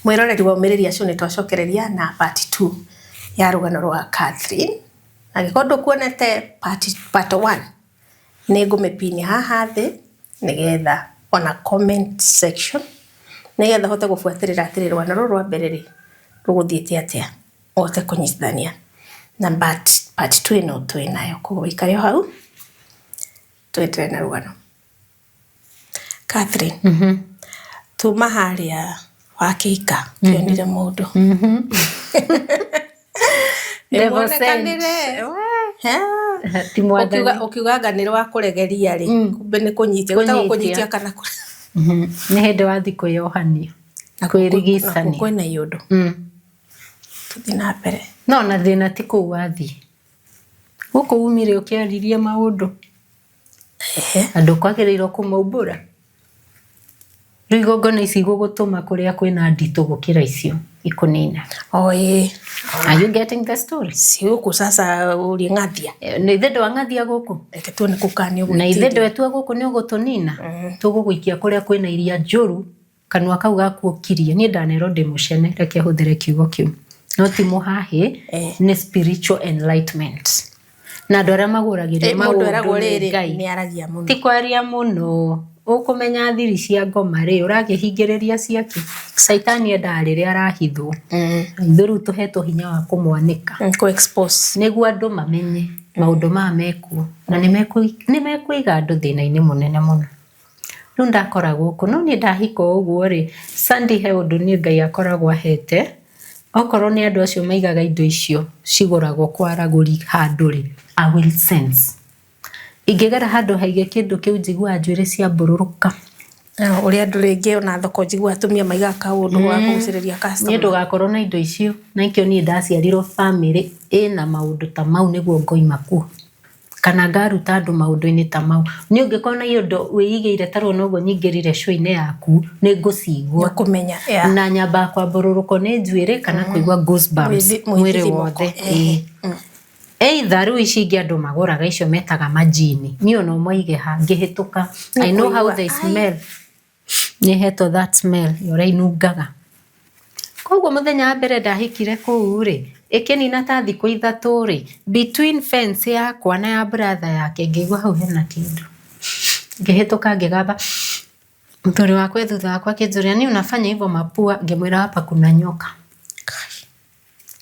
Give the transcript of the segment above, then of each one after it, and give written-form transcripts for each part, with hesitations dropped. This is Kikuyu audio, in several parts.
Mwĩroreri wa Ũmĩrĩria Show, nĩ twacokereria na part 2 ya rũgano rwa Catherine. Angĩkorwo ndũkuonete part 1, nĩ ngũmĩpini haha thĩ nĩgetha ona comment section, nĩgetha ũhote gũbuatĩrĩra atĩrĩ, rũgano rũrũ rwa mbere rĩ rũgũthiĩte atĩa, ũhote kũnyitithania na part 2 ĩno twĩ nayo. Koguo wĩikare o hau twenderee na rũgano. Catherine, tuma harĩa wakĩika kĩonire mũndũ Devil. nĩmuonekanire. Ti mwathani. Ũkiuga anga nĩ rwa kũregeria rĩ, kumbe nĩ kũnyitia gwĩtagwo. Kũnyitia. Kũnyitia kana Nĩ hĩndĩ wathiĩ kwĩyohania. Na kũu Kwĩrigicania. Kwĩna iũndũ. Tũthiĩ na mbere. No na thĩna ti kũu wathiĩ, gũkũ umire ũkĩaririe maũndũ andũ kwagĩrĩirwo kũmaumbũra. Rĩu igongona ici igũgũtũma kũrĩa kwĩna nditũ gũkĩra icio ikũnina. O ĩĩ. Are you getting the story? Si gũkũ sasa ũrie ng'athia. Nĩ ithe ndwang'athia gũkũ. Reke tuone kũu kana nĩ Na ithe ũgwĩtiria. ndwetua gũkũ nĩ ũgũtũnina, tũgũgũikia kũrĩa kwĩna iria njũru. Kanua kau gaku ũkirie. Niĩ ndanerwo ndĩ mũcene, reke hũthĩre kiugo kĩu, no ti mũhahĩ. Nĩ spiritual enlightenment na andũ arĩa magũragĩrio Eh, mũndũ maũndũ eragwo nĩ rĩrĩ Ngai. Nĩ aragia mũno. Ti kwaria mũno. Ũkũmenya thiri cia ngoma rĩ, ũrakĩhingĩrĩria ciake. Caitani endaga rĩrĩa arahithwo. Ithuĩ rĩu tũhetwo hinya wa kũmwanĩka. Kũ expose. Nĩguo andũ mamenye maũndũ maya mekuo na nĩ mekũiga andũ thĩna-inĩ mũnene mũno. Rĩu ndakora gũkũ, no niĩ ndahika o ũguo rĩ, Sunday, he ũndũ niĩ Ngai akoragwo ahete. Okorwo nĩ andũ acio maigaga indo icio cigũragwo kwa aragũri handũ rĩ, I will sense. Ingĩgera handũ haige kĩndũ kĩu, njiguaga njuĩrĩ ciambũrũrũka. Na ũrĩa andũ rĩngĩ ona thoko njiguaga atumia maigaga kaũndũ ga kũgucĩrĩria Niĩ customer. ndũgakorwo na indo icio, na ikĩo niĩ ndaciarirwo family ĩna maũndũ ta mau nĩguo ngoima kuo kana ngaruta andũ maũndũ-inĩ ta mau. Niĩ ũngĩkorwo na indo wĩigĩire ta rĩu noguo nyingĩrire show-inĩ yaku, nĩ ngũcigua. Nĩũkũmenya, yeah. Na nyambaga kwambũrũrũkwo nĩ njuĩrĩ kana kũigua goosebumps mwĩrĩ mwĩthithimũko. Wothe. Ĩĩ. Either rĩu ici ingĩ andũ magũraga, icio metaga majini, niĩ ona ũmoige ha ngĩhĩtũka, I know how Nĩũkũigua, they ai. smell. Nĩ hetwo that smell ya ũrĩa inungaga. Koguo mũthenya wa mbere ndahikire kũu rĩ, ĩkĩnina ta thikũ 3 rĩ, between fence yakwa na ya brother yake, ngĩigua hau hena kĩndũ. Ngĩhĩtũka ngĩgamba, mũthuri wakwa e thutha wakwa akĩnjũria, "Ni unafanya hivyo mapua?" Ngĩmwĩra, "Hapa kuna nyoka."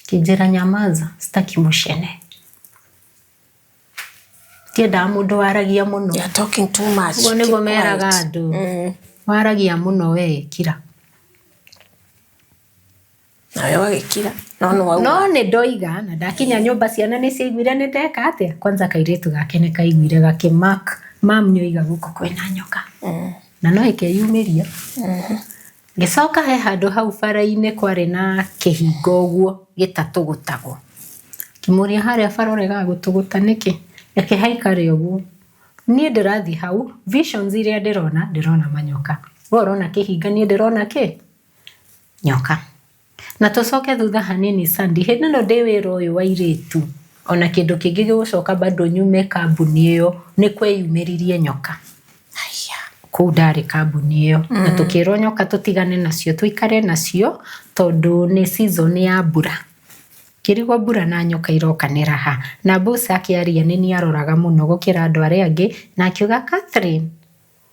Akĩnjĩra, "Nyamaza, sitaki mushene." Ndiendaga mũndũ waragia mũno. You are talking too much. Ũguo nĩguo Keep quiet. meraga andũ. Waragia mũno we, kira. Nawe ũgagĩkira. No nĩ wauga. No nĩ ndoiga na ndakinya nyũmba ciana nĩ ciaiguire nĩ ndeka atĩa. Kwanza kairĩtu gake nĩ kaiguire gakĩmak, "Mam, nĩ oiga gũkũ kwĩna nyoka." Na no ĩkeyumĩria. Ngĩcoka he handũ hau bara-inĩ kwarĩ na kĩhingo ũguo gĩtatũgũtagwo. Ngĩmũria, "Harĩa bara ũregaga gũtũgũta nĩkĩ?" Reke haikare ũguo. Niĩ ndĩrathiĩ hau, visions iria ndĩrona, ndĩrona manyoka. We ũrona kĩhinga, niĩ ndĩrona kĩ? Nyoka. Na tũcoke thutha hanini, Sandy, hĩndĩ ĩno ndĩ wĩra ũyũ wa airĩtu, ona kĩndũ kĩngĩ gĩgũcoka bado nyume kambuni ĩyo, nĩ kweyumĩririe nyoka. Kũu ndarĩ kambuni ĩyo. Na tũkĩrwo nyoka tũtigane nacio, tũikare nacio tondũ nĩ season ya mbura. Ngĩrigwo mbura na nyoka irokanĩra ha. Na boss akĩaria nĩ niĩ aroraga mũno gũkĩra andũ arĩa angĩ, na akiuga, "Catherine,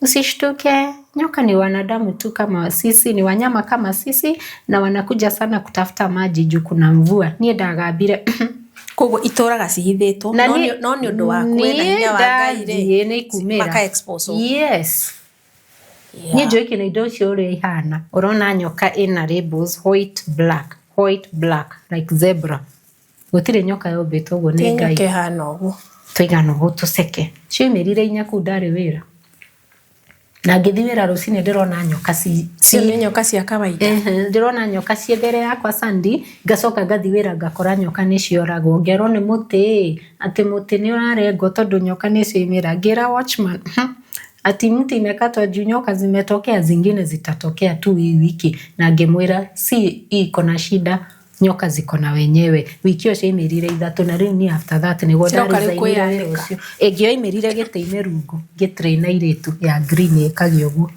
usishtuke, nyoka ni wanadamu tu kama sisi, ni wanyama kama sisi na wanakuja sana kutafuta maji juu kuna mvua." Niĩ ndagambire. Koguo itũraga cihithĩtwo Na no nĩ ũndũ waku wĩna hinya wa Ngai rĩ, ndathiĩ nĩ ikumĩra. Maka expose ũguo. Yes. Niĩ njũĩ kĩna indo icio ũrĩa ihana. Ũrona nyoka ĩna labels white, black, white, black, like zebra. Gũtirĩ nyoka yombĩtwo ũguo Ti nĩ Ngai. nyoka ĩhana ũguo. Tũigana ũguo tũceke cioimĩrire inya kũu ndarĩ wĩra, na ngĩthiĩ wĩra rũcinĩ ndĩrona nyoka ci Icio nĩ nyoka cia kawaida. Ehe, ndĩrona nyoka ciĩ mbere yakwa, Sandy. Ngacoka ngathiĩ wĩra ngakora nyoka nĩ cioragwo, ngerwo nĩ mũtĩ, atĩ mũtĩ nĩ ũrarengwo tondũ nyoka nĩ cioimĩra. Ngĩra watchman, ati mti imekatwa juu nyoka zimetokea, zingine zitatokea tu hii wiki." Na ngĩmwĩra si iko na shida, nyoka ziko na wenyewe. Wiki ĩyo ciaimĩrire ithatũ, na rĩu niĩ after that nĩguo Ciroka rĩu ndaresignire wĩra kwĩyanĩka. ũcio. Ĩngĩ yoimĩrire gĩtĩ-inĩ rungu ngĩtrain airĩtu ya green ĩkage ũguo.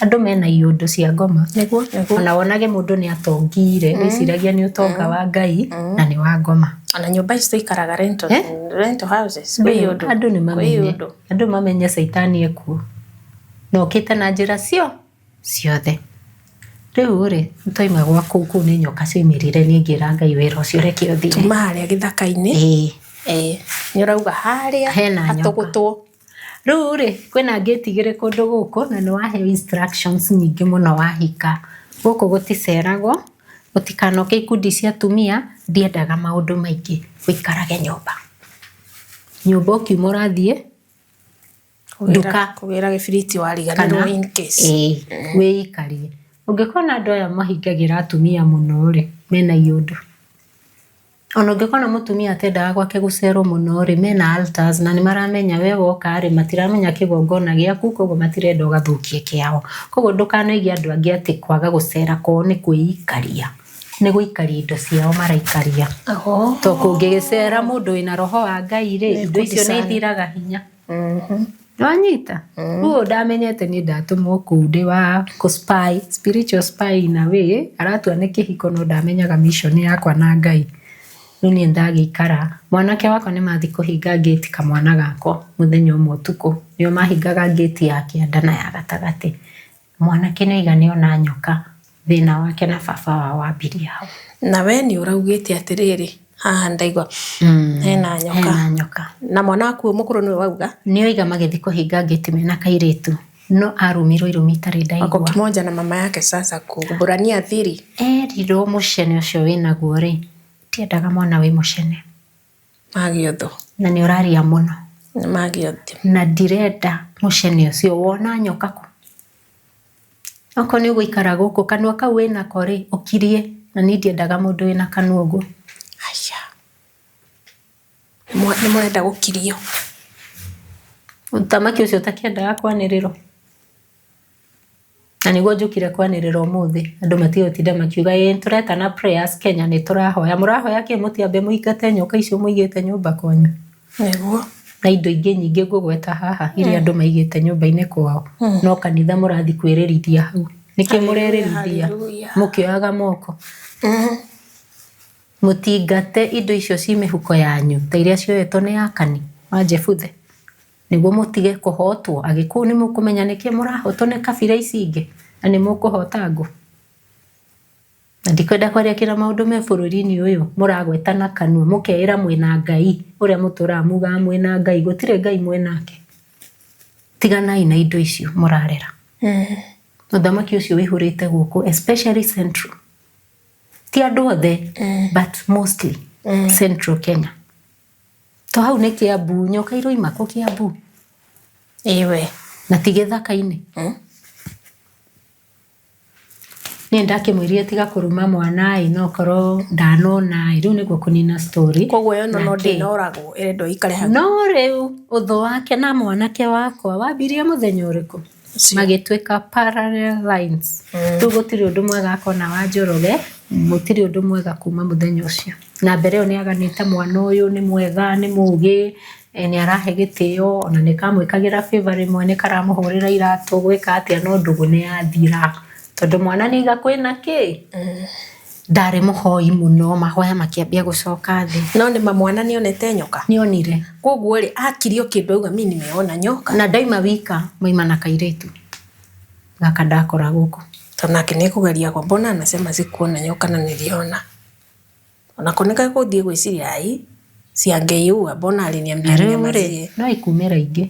Andũ mena iũndũ cia ngoma. Nĩguo, nĩguo. Ona wonage mũndũ nĩ atongire, wĩciragia nĩ ũtonga wa Ngai na nĩ wa ngoma. Ona nyũmba ici tũikaraga rental, rental houses, kwĩ ũndũ. Andũ nĩ mamenye, andũ mamenye caitani ekuo na okĩte na njĩra cio ciothe. Rĩu rĩ, twaima gwa kũu, kũu nĩ nyoka cioimĩrire, niĩ ngĩra Ngai wĩra ũcio reke ũthire. Tuma harĩa gĩthaka-inĩ. Ĩĩ. Ĩĩ. Nĩ ũrauga harĩa Hena nyoka. hatũgũtwo. Rĩu rĩ, kwĩna ngĩti igĩrĩ kũndũ gũkũ na nĩ waheo instructions nyingĩ mũno wahika. Gũkũ gũticeragwo, gũtikanoke ikundi cia atumia, ndiendaga maũndũ maingĩ, ũikarage nyũmba. Nyũmba ũkiuma ũrathiĩ nduka. Kũgĩra gĩbiriti wariganĩrwo in case. Ĩĩ, wĩikarie. Ũngĩkona andũ aya mahingagĩra atumia mũno rĩ, mena iũndũ. Ona ũngĩkona mũtumia atendaga gwake gũcerwo mũno rĩ, mena altars na nĩ maramenya we woka rĩ, matiramenya kĩgongona gĩaku, koguo matirenda ũgathũkie kĩao. Koguo ndũkanaige andũ angĩ atĩ kwaga gũcera kwao nĩ kwĩikaria. Nĩ gũikaria indo ciao maraikaria. To kũngĩgĩcera mũndũ wĩna roho wa Ngai rĩ, indo icio nĩ ithiraga hinya. Nĩwanyita? Rĩu ndamenyete niĩ ndatũmwo kũu ndĩ wa kũ spy, spiritual spy in a way, aratua nĩ kĩhiko no ndamenyaga mission yakwa na Ngai. Rĩu niĩ ndagĩikara, mwanake wakwa nĩ mathiĩ kũhinga ngĩti kamwana gakwa mũthenya ũmwe ũtukũ, nĩo mahingaga ngĩti ya kĩanda na ya gatagatĩ. Mwanake nĩ oiga nĩ ona nyoka, thĩna wake na baba wao wambirie hau. Na we nĩ ũraugĩte atĩrĩrĩ, haha ndaigua hena nyoka. Hena nyoka. Na mwana waku ũyũ mũkũrũ nĩwe wauga? Nĩ oiga magĩthiĩ kũhinga ngĩti mena kairĩtu, no arumirwo irumi itarĩ ndaigua. Wako kimoja na mama yake sasa kuburania thiri. Erirwo mũcene ũcio wĩnaguo rĩ, ndiendaga mwana wĩ mũcene. Magĩũthũ. Na nĩ ũraria mũno. Magĩũthũ. Na ndirenda mũcene ũcio wona nyoka kũ. Okorwo nĩ ũgũikara gũkũ kanua kau wĩnako rĩ, ũkirie. Na niĩ ndiendaga mũndũ wĩna kanua ũguo. Aya. Nĩ mũrenda gũkirio. Mũthamaki ũcio ũtakĩendaga kwanĩrĩrwo. Na nĩguo njũkire kwanĩrĩra ũmũthĩ. Andũ matige gũtinda makiuga ĩĩ tũretana prayers Kenya nĩ tũrahoya. Mũrahoya kĩ mũtiambe mũingate nyoka icio mũigĩte nyũmba kwanyu. Nĩguo. Na indo ingĩ nyingĩ ngũgweta haha iria andũ maigĩte nyũmba-inĩ kwao. No kanitha mũrathiĩ kwĩrĩrithia hau. Nĩkĩ mũrerĩrithia? Mũkĩoyaga moko. Mũtingate indo icio ci mĩhuko yanyu ta iria cioetwo nĩ Akani wa Jebuthe. Nĩguo mũtige kũhotwo. Agĩkũyũ nĩ mũkũmenya nĩkĩ mũrahotwo nĩ kabira ici ingĩ na nĩ mũkũhota ngũ. Na ndikwenda kwaria kĩra maũndũ me bũrũri-inĩ ũyũ mũragweta na kanua mũkeĩra mwĩna Ngai ũrĩa mũtũraga mugaga mwĩna Ngai gũtirĩ Ngai mwĩnake. Tiganai na indo icio mũrarera. Mũthamaki ũcio wĩihũrĩte gũkũ especially Central. Ti andũ othe but mostly Central Kenya. To hau nĩ Kiambu, nyoka iroima kũ Kiambu? Ĩwe. Na ti gĩthaka-inĩ. Niĩ ndakĩmwĩrire tiga kũruma mwana ĩ no korwo ndanona ĩ rĩu nĩguo kũnina story. Koguo yo no Na kĩ? ndĩnoragwo ĩrendwo ĩikare hau. No rĩu ũthũ wake na mwanake wakwa wambirie mũthenya ũrĩkũ? Magĩtuĩka parallel lines. Rĩu gũtirĩ ũndũ mwega akona wa Njoroge, gũtirĩ ũndũ mwega kuma mũthenya ũcio. Na mbere ĩyo nĩ aganĩte mwana ũyũ nĩ mwega, nĩ mũgĩ, nĩ arahe gĩtĩo, ona nĩ kamwĩkagĩra favor rĩmwe nĩ karamũhũrĩra iratũ, gwĩka atĩa no ndũgũ nĩ yathira. Tondũ mwana nĩ aiga kwĩna kĩ? Ndarĩ mũhoi mũno, mahoya makĩambia gũcoka thĩ. No nĩ ma mwana nĩ onete nyoka? Nĩ onire. Koguo rĩ, akirio kĩndũ auga mi nimeona nyoka. Na ndaima wika, maima na kairĩtu. Gaka ndakora gũkũ. Tondũ nake nĩ ekũgeria kwa mbona anasema sikuona nyoka na niliona. Onako nĩ gagũthiĩ gwĩciria ai siangeiua mbona aliniambia Rĩu rĩ, ninyamazie. no ikumĩra ingĩ.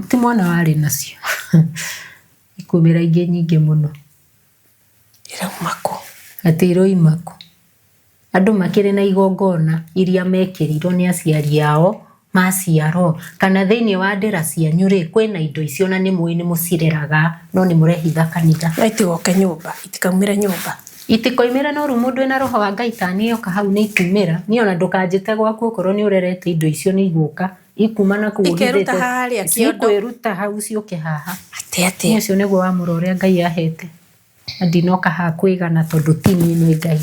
Ti mwana warĩ nacio. Ikumĩra ingĩ nyingĩ mũno. Irauma kũ? Atĩ iroima kũ? Andũ makĩrĩ na igongona iria mekĩrirwo nĩ aciari ao maciarwo kana thĩinĩ wa ndĩra cianyu rĩ kwĩna indo icio na nĩ mũĩ nĩ mũcireraga no nĩ mũrehitha kanitha. No itigoke nyũmba, itikaumĩre nyũmba. Itikoimĩre no rĩu mũndũ wĩna roho wa Ngai ta niĩ oka hau nĩ ikumĩra. Niĩ ona ndũkanjĩte gwaku okorwo nĩ ũrerete indo icio nĩ igũka. Ikuma na kũu Ikeruta ũhithĩte. harĩa kĩondo. Cikwĩruta hau ciũke haha. Atĩ atĩa? Niĩ ũcio nĩguo wamũro ũrĩa Ngai ahete. Na ndinoka haha kwĩgana tondũ ti niĩ nĩ Ngai.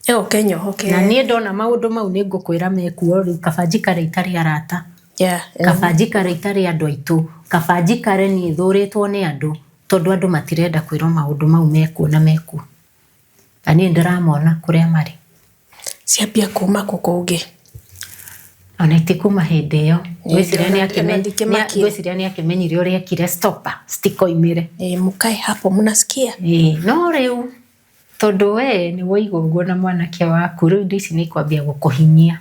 Ĩgoka ĩnyohoke. Na niĩ ndona maũndũ mau nĩ ngũkwĩra mekuo rĩu kaba njikare itarĩ arata. Yeah. Kaba njikare itarĩ andũ aitũ. Kaba njikare niĩ thũrĩtwo nĩ andũ. Tondũ andũ matirenda kwĩrwo maũndũ mau mekuo na mekuo. Na niĩ ndĩramona kũrĩa marĩ. Ciambia kuma kũ kũngĩ? Ona itikuma hĩndĩ ĩyo. Ngwĩciria nĩ Ona ndikĩmakire. Ngwĩciria nĩ akĩmenyire ũrĩa ekire stopper citikoimĩre. Ĩ, mũkae hapo mnasikia? Ĩĩ, no rĩu tondũ we nĩ waiga ũguo na mwanake waku rĩu indo ici nĩ ikwambia gũkũhinyia.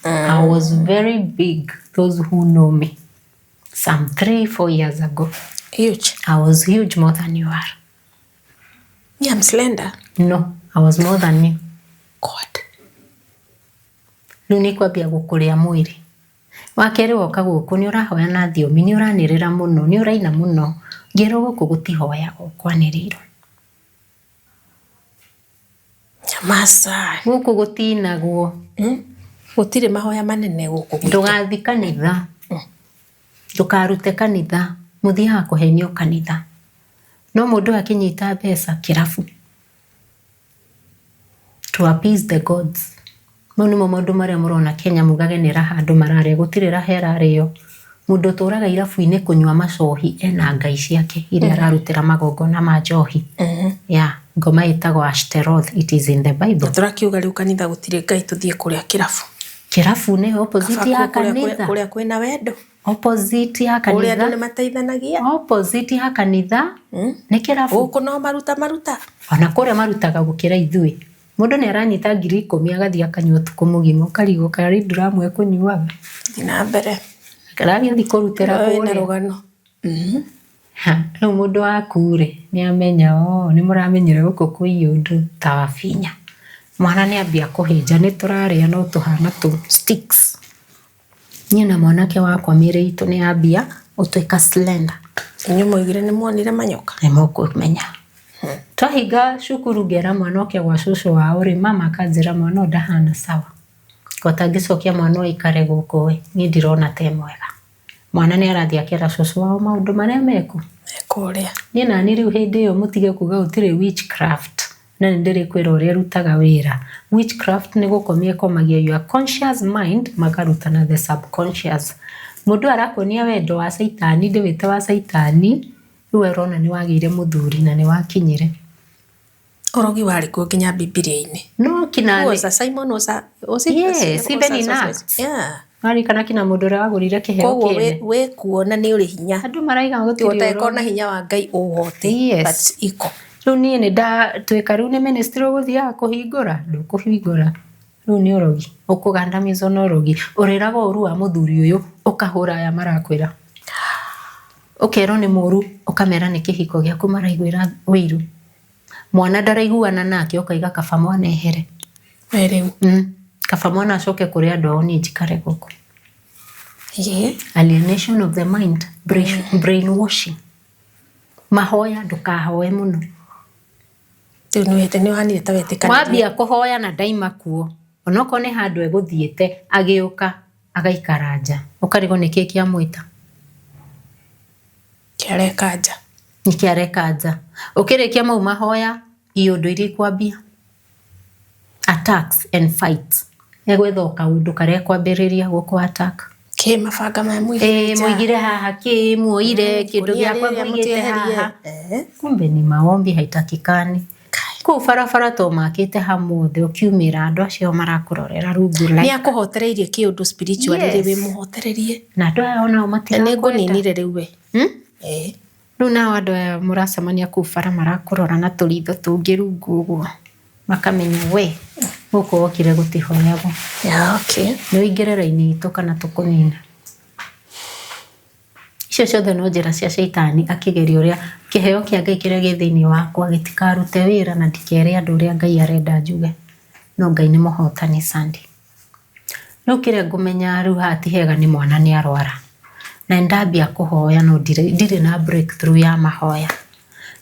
I was very big, those who know me. Some 3, 4 years ago. Huge. I was huge more than you are. Me, I'm slender. No, I was more than you. God. Rĩu nĩ kwambia gũkũrĩa mwĩrĩ. Wa kerĩ woka gũkũ nĩ ũrahoya na thiomi, nĩ ũranĩrĩra mũno, nĩ ũraina mũno. Ngĩrwo gũkũ gũtihoyagwo kwanĩrĩirwo. Nyamaza. Gũkũ gũtinagwo. Gũtirĩ mahoya manene gũkũ gwitũ. Ndũgathiĩ kanitha. Ndũkarute kanitha. Mũthiaga kũhenio kanitha. No mũndũ akĩnyita mbeca kĩrabu. To appease the gods. Mau nĩmo maũndũ marĩa mũrona Kenya mugage nĩ raha andũ mararĩa. Gũtirĩ raha ĩrarĩo. Mũndũ ũtũraga irabu-inĩ kũnyua macohi ena ngai ciake iria ararutĩra magongona ma njohi. Yeah, ngoma ĩtagwo Ashtaroth. It is in the Bible. Na tũrakiuga rĩu kanitha gũtirĩ ngai tũthiĩ kũrĩa kĩrabu. Kĩrabu nĩ opposite Kaba ya kũu kũrĩa kanitha. kũrĩa kwĩna wendo. Opposite ya Kũrĩa andũ nĩ kanitha. mateithanagia. Opposite ya kanitha nĩ kĩrabu. Gũkũ no maruta maruta. Ona kũrĩa marutaga gũkĩra ithuĩ. Mũndũ nĩ aranyita 10,000 agathiĩ akanyua ũtukũ mũgima ũkarigwo karĩ nduramu ekũnyuaga. Thiĩ na mbere. Karagĩthiĩ kũrutĩra Wĩna kũrĩa. rũgano. Ha, rĩu mũndũ waku rĩ nĩ amenya o nĩ mũramenyire gũkũ kwĩ ũndũ ta wabinya. Mwana nĩ ambia kũhĩnja nĩ tũrarĩa no tũhana tũ sticks. Niĩ na mwanake wakwa mĩĩrĩ itũ nĩ yambia gũtuĩka slender. Inyuĩ mwaugire nĩ muonire manyoka. Nĩ mũkũmenya. Twahinga cukuru ngera mwana oke gwa cũcũ wao rĩ mama akanjĩra mwana ũyũ ndahana sawa. Ko tangĩcokia mwana ũyũ aikare gũkũ ĩ niĩ ndirona ta e mwega. Mwana nĩ arathiĩ akera cũcũ wao maũndũ marĩa meku. Kũrĩa. Niĩ nani rĩu hĩndĩ ĩyo mũtige kuga gũtirĩ witchcraft na nĩ ndĩrĩkwĩra ũrĩa ĩrutaga wĩra. Witchcraft nĩ gũkomia ĩkomagia your conscious mind makarutana the subconscious. Mũndũ arakuonia wendo wa caitani ndĩwĩte wa caitani rĩu we ũrona nĩ wagĩire mũthuri na nĩ wakinyire. Ũrogi warĩ kuo nginya Bibilia-inĩ. No kina Who was a Simon was a was it Yes, even in Acts. Yeah. Warikana kina mũndũ ũrĩa wagũrire kĩheo Koguo kĩene. wĩ kuo na nĩ ũrĩ hinya. Andũ maraiga gũtirĩ Ũtangĩkorwo na ũrogi. hinya wa Ngai ũwote. Yes. But iko. Rĩu niĩ nĩ ndatuĩka rĩu nĩ ministry ũgũthiaga kũhingũra ndũkũhingũra rĩu nĩ ũrogi ũkũgandamizwo na ũrogi ũrĩraga ũru wa mũthuri ũyũ ũkahũra aya marakwĩra ũkerwo nĩ mũru ũkamera nĩ kĩhiko gĩaku maraiguĩra ũiru mwana ndaraiguana nake ũkaiga kaba mwana ehere. We rĩu. Kaba mwana acoke kũrĩ andũ ao niĩ njikare gũkũ. Yeah. Alienation of the mind, brainwashing. Mahoya ndũkahoe mũno. Rĩu nĩ ũhanire ta wetĩkanĩria. Wambia kũhoya na ndaima kuo onokorwo nĩ handũ egũthiĩte agĩũka agaikara nja ũkarigwo nĩkĩ kĩamwĩta. Kĩareka nja. Nĩkĩ areka nja. Ũkĩrĩkia mau mahoya iũndũ iria ikwambia attacks and fights. Egwetha o kaũndũ karĩa ekwambĩrĩria gũkũ attack. Kĩ mabanga maya mũigire Ĩ nja? mũigire haha kĩ muoire kĩndũ Ikũnia gĩakwa rĩrĩa mũigĩte mũtieherie. haha. Kumbe ni maombi haitakikani. Kũu barabara to makĩte hamwe ũkiumĩra andũ acio marakũrorera rungu Nĩ like akũhotereirie kĩũndũ spiritually rĩ Yes. wĩ mũhotererie. Na andũ aya onao Na nĩ matirakwenda. ngũninire rĩu we. Hmm? Ĩ. Rĩu nao andũ aya mũracemania kũu bara marakũrora na tũritho tũngĩ rungu ũguo makamenya we gũkũ wokire gũtihoyagwo. Yeah, okay. Nĩ ũingĩre raini itũ kana tũkũnina. Icio ciothe no njĩra cia caitani akĩgeria ũrĩa kĩheo kĩa Ngai kĩrĩa gĩ thĩinĩ wakwa gĩtikarute wĩra na ndikere andũ ũrĩa Ngai arenda njuge. No Ngai nĩ mũhotani Sandy. Rĩu kĩrĩa ngũmenya rĩu haha ti hega nĩ mwana nĩ arwara. Na ndambia kũhoya no ndirĩ na breakthrough ya mahoya.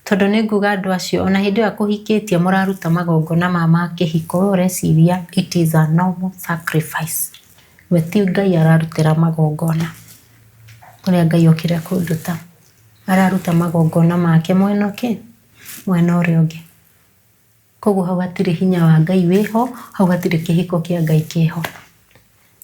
Tondũ nĩ nguga andũ acio ona hĩndĩ ĩyo akũhikĩtie mũraruta magongona ma kĩhiko we ũreciria it is a normal sacrifice. We ti Ngai ararutĩra magongona. Ũrĩa Ngai okire kũnduta. Araruta magongona make mwena ũkĩ? Mwena ũrĩa ũngĩ. Koguo hau hatirĩ hinya wa Ngai wĩho, hau hatirĩ kĩhiko kĩa Ngai kĩho.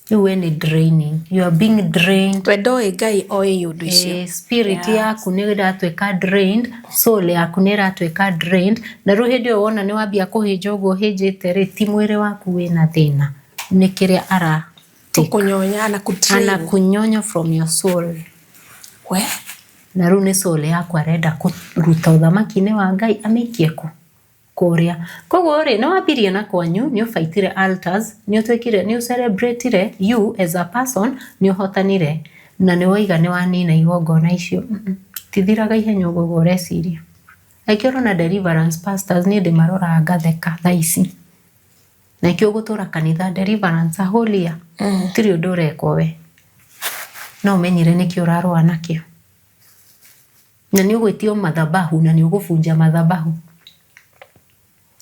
Rĩu we nĩ draining, you are being drained. We ndoĩ Ngai oĩ ũndũ icio. Spirit yaku nĩ ĩratuĩka drained, soul yaku nĩ ĩratuĩka drained, na rĩu hĩndĩ ĩyo wona nĩ wambia kũhĩnja ũguo ũhĩnjĩte rĩ, ti mwĩrĩ waku wĩna thĩna, nĩ kĩrĩa ara take. Gũkũnyonya na kũ drain. Anakunyonya from your soul. We. Na rĩu nĩ soul yaku arenda kũruta ũthamaki-inĩ wa Ngai amĩikie kũ? Kũrĩa. Koguo rĩ, nĩ wambirie na kwanyu, nĩ ũbaitire altars, nĩ ũtuĩkire, nĩ ũcerebratire you as a person, nĩ ũhotanire, na nĩ woiga nĩ wanina igongona icio. Itithiraga ihenya ũguo ũguo ũreciria. Aingĩ ũrona deliverance pastors niĩ ndĩmaroraga ngatheka thaa ici. Na nĩkĩo ũgũtũra kanitha deliverance a whole year. Gũtirĩ ũndũ ũrekwo we. No ũmenyire nĩkĩ ũrarũa nakĩo. Na nĩ ũgwĩtio mathabahu na nĩ ũgũbunja mathabahu.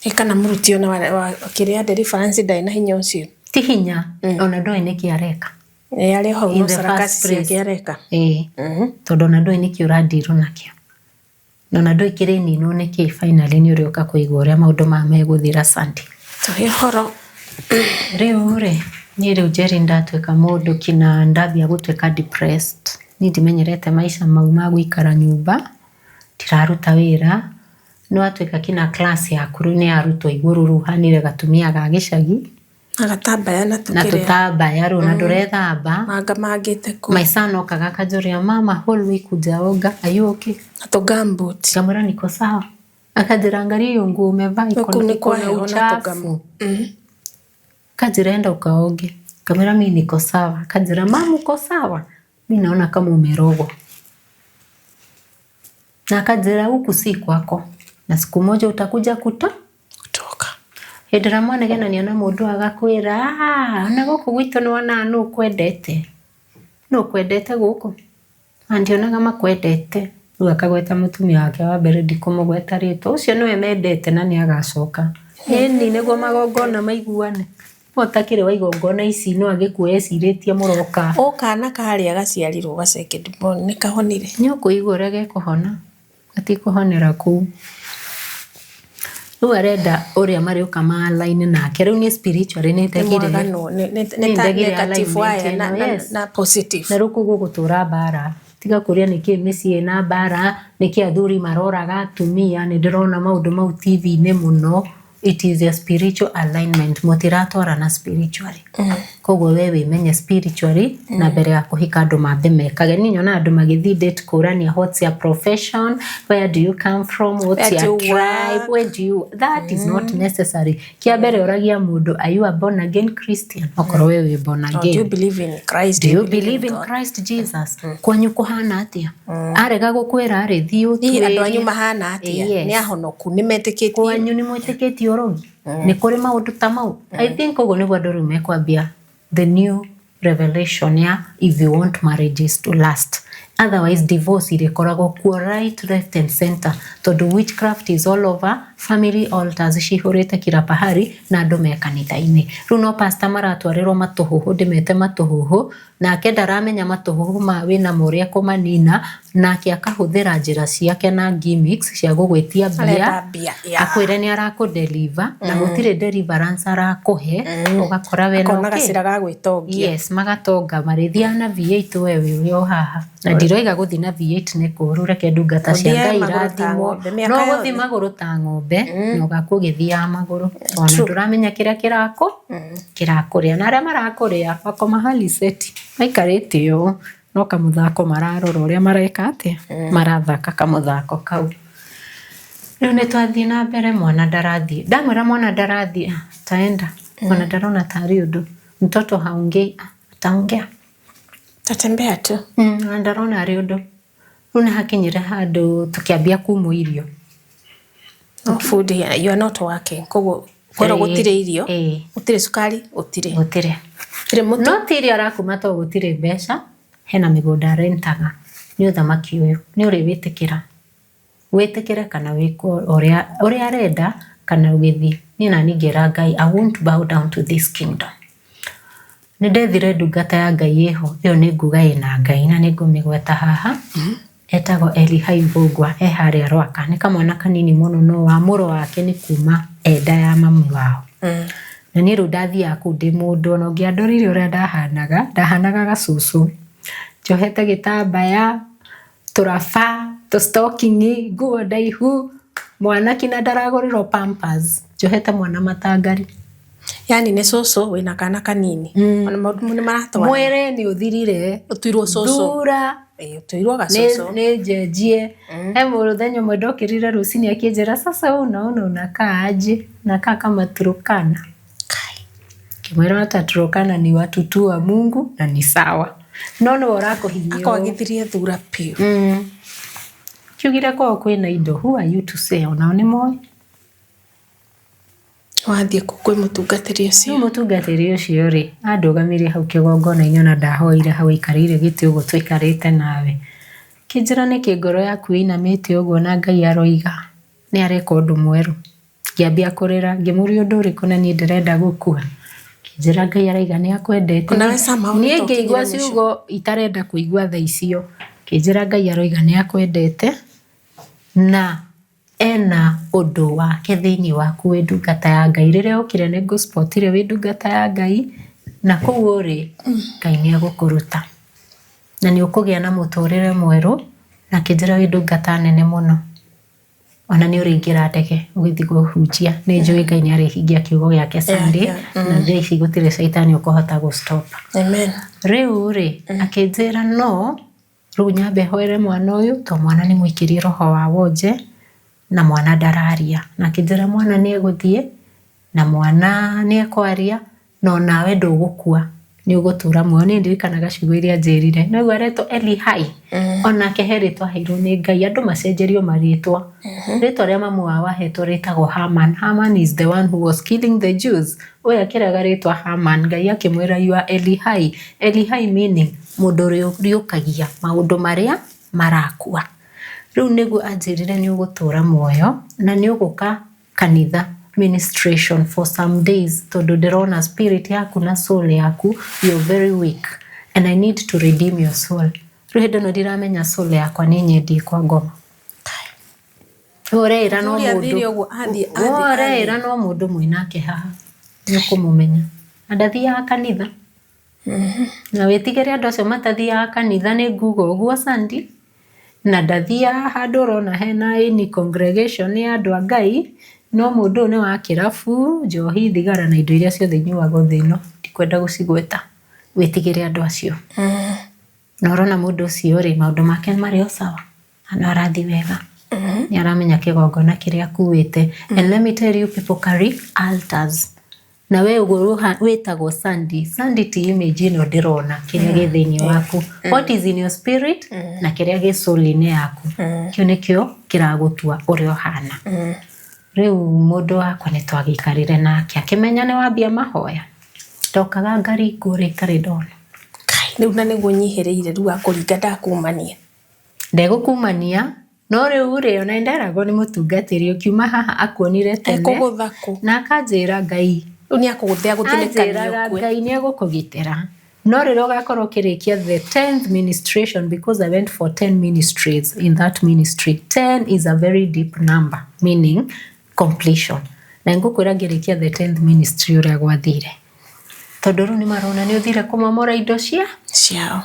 Ĩ kana mũruti ona wa kĩrĩa deliverance ndarĩ na hinya ũcio. Ti hinya, ona ndoĩ nĩkĩ areka. Ĩ arĩ o hau no sarakasi ciake areka. Ĩĩ, tondũ ona ndũĩ nĩkĩ ũrandirwo nakĩo. Na ona ndũĩ kĩrĩninwo nĩkĩ finally nĩ ũrĩũka kũigua ũrĩa maũndũ maya megũthira Sunday. Tũhe ũhoro. Rĩu rĩ, niĩ rĩu Njeri ndatuĩka mũndũ kinya ndambia gũtuĩka depressed. Niĩ ndimenyerete maica mau ma gũikara nyũmba, ndiraruta wĩra, nĩ watuĩka kinya class yaku rĩu nĩ yarutwo igũrũ rĩu ũhanire gatumia ga gĩcagi. Na gatambaya na Na tũkĩrĩa. tũtambaya rĩu na ndũrethamba. Manga mangĩte kũ. My son okaga akanjũria mama whole week hujaoga are you okay? Na tũ gumboot. Ngamwĩra niko sawa. Akanjĩra angalia hiyo nguo umevaa iko Kũu nĩ iko na kwa heho na uchafu. tũgamu. Akanjĩra enda ukaoge. Ngamwĩra mi niko sawa. Akanjĩra mama uko sawa? Mi naona kama umerogwa. Na akanjĩra huku si kwako. Na siku moja utakuja kuto Kutoka. Hĩndĩ ĩrĩa mwanegenania na mũndũ agakwĩra ona gũkũ gwitũ nĩ wonaga nũ ũkwendete. Nũ ũkwendete gũkũ? Na ndionaga makwendete. Rĩu akagweta mũtumia wake wa mbere ndikũmũgweta rĩtwa. Ũcio nĩwe mendete na nĩ agacoka. Ĩni nĩguo magongona maiguane. No ũtakĩrĩ wa igongona ici no agĩkue ecirĩtie mũroka. O kana karĩa gaciarirwo ga second born nĩ kahonire? Nĩ ũkũigua ũrĩa gekũhona. Gatikũhonera kũu. Rĩu arenda ũrĩa marĩũka ma line nake. Rĩu niĩ spiritually nĩ Nĩ ndegire. mwaganwo nĩ Nĩ ta ndegire negative alignment wire ĩno, yes. na positive. Na rĩu kũu gũgũtũra mbara. Tiga kũria nĩkĩ mĩciĩ ĩna mbara, nĩkĩ athuri maroraga atumia, nĩ ndĩrona maũndũ mau TV-inĩ mũno. It is a spiritual alignment. Mũtiratwarana spiritually. Koguo we wĩmenye spiritually na mbere ya kũhika andũ mambe mekage. Niĩ nyonaga andũ magĩthiĩ date kũrania what's your profession, where do you come from, what's Where do your you tribe, work? where do you... That is not necessary. Kĩa mbere ũragia mũndũ, are you a born again Christian? Okorwo we wĩ born Or do you again. believe in Christ? Do you believe in Christ Jesus? Kwanyu kũhana atĩa? Arega gũkwĩra rĩ, thiĩ Hihi andũ anyu ũtuĩrie. mahana atĩa? Yes. Nĩ ahonoku, nĩ metĩkĩtie? Kwanyu nĩ mwĩtĩkĩtie ũrogi? Nĩ kũrĩ maũndũ ta mau? I think ũguo nĩguo andũ rĩu mekwambia the new revelation ya if you want marriages to last. Otherwise divorce irĩkoragwo kuo right, left and center tondũ witchcraft is all over, family altars cihũrĩte kila pahali na andũ me kanitha-inĩ. Rĩu no pastor maratwarĩrwo matũhũhũ ndĩmete matũhũhũ nake ndaramenya matũhũhũ ma wĩnamo ũrĩa ekũmanina nake akahũthĩra njĩra ciake na gimmicks cia gũgwĩtia mbia Arenda mbia, yeah. akwĩre nĩ arakũ-deliver na gũtirĩ deliverance arakũhe ũgakora we Akona no kĩ? gacĩra ga gwĩtongia. Yes, magatonga marĩthiaga na V8 we wĩ ũrĩ o haha na ndiroiga gũthiĩ na V8 nĩ kũũru reke ndungata cia Ũthiage Ngai magũrũ ta irathimwo ng'ombe, mĩaka no yothe. gũthiĩ magũrũ ta ng'ombe na ũgakua ũgĩthiaga magũrũ tondũ ndũramenya kĩrĩa kĩrakũ kĩrakũrĩa na arĩa marakũrĩa wako mahali seti maikarĩte ũũ no kamũthako mararora ũrĩa mareka atĩa marathaka kamũthako kau. Rĩu nĩ twathiĩ na mbere mwana ndarathiĩ ndamwĩra mwana ndarathiĩ taenda ona ndarona tarĩ ũndũ mtoto haongei ataongea Tatembea tu. Ona ndarona arĩ ũndũ. Rĩu nĩ hakinyire handũ tũkĩambia kumwo irio. No food here, you are not working. Koguo kwĩrwo gũtirĩ irio, gũtirĩ cukari, gũtirĩ. Gũtirĩ. Gũtirĩ mũtu. No ti irio arakuma tondũ gũtirĩ mbeca, hena mĩgũnda arentaga. Nĩ ũthamaki ũyũ, nĩ ũrĩ wĩtĩkĩra. Wĩtĩkĩre kana wĩke ũrĩa arenda kana ũgĩthiĩ. Niĩ nani ngĩra Ngai, I won't bow down to this kingdom. Nĩ ndethire ndungata ya Ngai ĩho, ĩyo nĩ nguga ĩna Ngai na nĩ ngũmĩgweta haha. Etagwo Elihai Mbũgua, e harĩa Rwaka. Nĩ kamwana kanini mũno no wamũro wake nĩ kuma enda ya mami wao. Na niĩ rĩu ndathiaga kũu ndĩ mũndũ, ona ũngĩandorire ũrĩa ndahanaga, ndahanaga gacũcũ. Njohete gĩtambaya, tũraba, tũ stocking, nguo ndaihu, mwana kinya ndaragũrĩrwo pampers, njohete mwana matangari. Yani nĩ cũcũ wĩna kana kanini. Ona maũndũ nĩ maratwarana. Mwĩrĩ nĩ ũthirire. Ũtuirwo cũcũ. Thura. Ĩĩ, ũtuirwo gacũcũ. Nĩ njenjie. He mũthenya ũmwe ndokĩrire rũcinĩ akĩnjĩra sasa wewe unaona unakaa aje? Unakaa kama Turkana. Ngĩmwĩra hata Turkana ni watu tu wa Mungu na ni sawa. No nĩwe ũrakũhinyia ũũ. Akwagithirie thura biũ. Kiugire kwao kwĩna indo, who are you to say? Onao nĩ moĩ. Wathiĩ kũ kwĩ mũtungatĩri ũcio? Rĩu mũtungatĩri ũcio rĩ, andũgamirie hau kĩgongona-inĩ ona ndahoire hau aikarĩire gĩtĩ ũguo tũikarĩte nawe. Kĩnjĩra nĩkĩ ngoro yaku ĩinamĩte ũguo na Ngai aroiga nĩ areka ũndũ mwerũ. Ngĩambia kũrĩra, ngĩmũria ũndũ ũrĩkũ na niĩ ndĩrenda gũkua. Kĩnjĩra Ngai araiga nĩ akwendete. Onawe somehow Niĩ nĩ ngĩigua tokinyire mũico. ciugo itarenda kũigua thaa icio. Kĩnjĩra Ngai aroiga nĩ akwendete na ena ũndũ wake thĩinĩ waku wĩ ndungata ya Ngai. Rĩrĩa okire nĩ ngũspotire wĩ ndungata ya Ngai na kũu ũrĩ Ngai nĩ egũkũruta na nĩ ũkũgĩa na mũtũrĩre mwerũ na akĩnjĩra wĩ ndungata nene mũno. Ona nĩ ũrĩingĩra ndege ũgĩthiĩ kũhunjia. Nĩ njũĩ Ngai nĩ arĩhingia kiugo gĩake Sunday na thaa ici gũtirĩ caitani ũkũhota gũ stop. Amen. Rĩu rĩ akĩnjĩra no rĩu nyambe hoere mwana ũyũ to mwana nĩ mũikĩrie roho wa wonje na mwana ndararia. Na akĩnjĩra mwana nĩ egũthiĩ na mwana nĩ ekwaria no nawe ndũgũkua nĩ ũgũtũra muoyo. Niĩ ndirikanaga ciugo iria anjĩrire. No aretwo Eli Hai. Onake he rĩtwa aheirwo nĩ Ngai. Andũ macenjerio marĩtwa. Rĩtwa rĩa mamu wao ahetwo rĩtagwo Haman. Haman is the one who was killing the Jews. Ũyũ akĩrega rĩtwa Haman, Ngai akĩmwĩra you are Eli Hai. Eli Hai meaning mũndũ ũrĩa ũriũkagia maũndũ marĩa marakua. Rĩu nĩguo anjĩrire nĩ ũgũtũra muoyo na nĩ ũgũka kanitha ministration for some days tondũ ndĩrona spirit yaku na soul yaku you're very weak and I need to redeem your soul. Rĩu hĩndĩ ĩno ndiramenya soul yakwa nĩ nyendie kwa ngoma. Ũreĩra no Mũthuri athire mũndũ ũguo, athiĩ, athiĩ, ũreĩra no mũndũ mwĩnake haha nĩ ũkũmũmenya na ndathiaga kanitha na wĩtigĩre andũ acio matathiaga kanitha nĩ nguga ũguo Sandy na ndathiaga handũ ũrona hena any congregation ya andũ a Ngai no mũndũ ũyũ nĩ wa kĩrabu njohi thigara na indo iria ciothe inyuagwo thĩ ĩno ndikwenda gũcigweta wĩtigĩre andũ acio na ũrona mũndũ ũcio rĩ maũndũ make marĩ o sawa na no arathiĩ wega nĩ aramenya kĩgongona kĩrĩa akuĩte and let me tell you people carry altars na we ũguo wĩtagwo Sandy. Sandy ti image ĩno ndĩrona kĩrĩa gĩ thĩinĩ waku. What is in your spirit na kĩrĩa gĩ soul-inĩ yaku kĩu nĩkĩo kĩragũtua ũrĩa ũhana. Rĩu mũndũ wakwa nĩ twagĩikarire nake akĩmenya nĩ wambia mahoya ndokaga ngaringwo rĩ itarĩ ndona. Kai, rĩu na nĩguo nyihĩrĩire rĩu akũringa ndakumania. Ndegũkumania no rĩu rĩ ona nĩnderagwo nĩ mũtungatĩri ũkiuma haha akuonire tene Ekũgũtha kũ? na akanjĩra Ngai Rĩu nĩ akũgũthĩa gũthinĩkania anjĩraga ũkue. Ngai nĩ egũkũgitĩra no rĩrĩa ũgakorwo ũkĩrĩkia the 10th ministration because I went for 10 ministries in that ministry 10 is a very deep number meaning completion na ngũkwĩra ngĩrĩkia the 10th ministry ũrĩa gwathire tondũ rĩu nĩ marona nĩ ũthire kũmomora indo cia Ciao.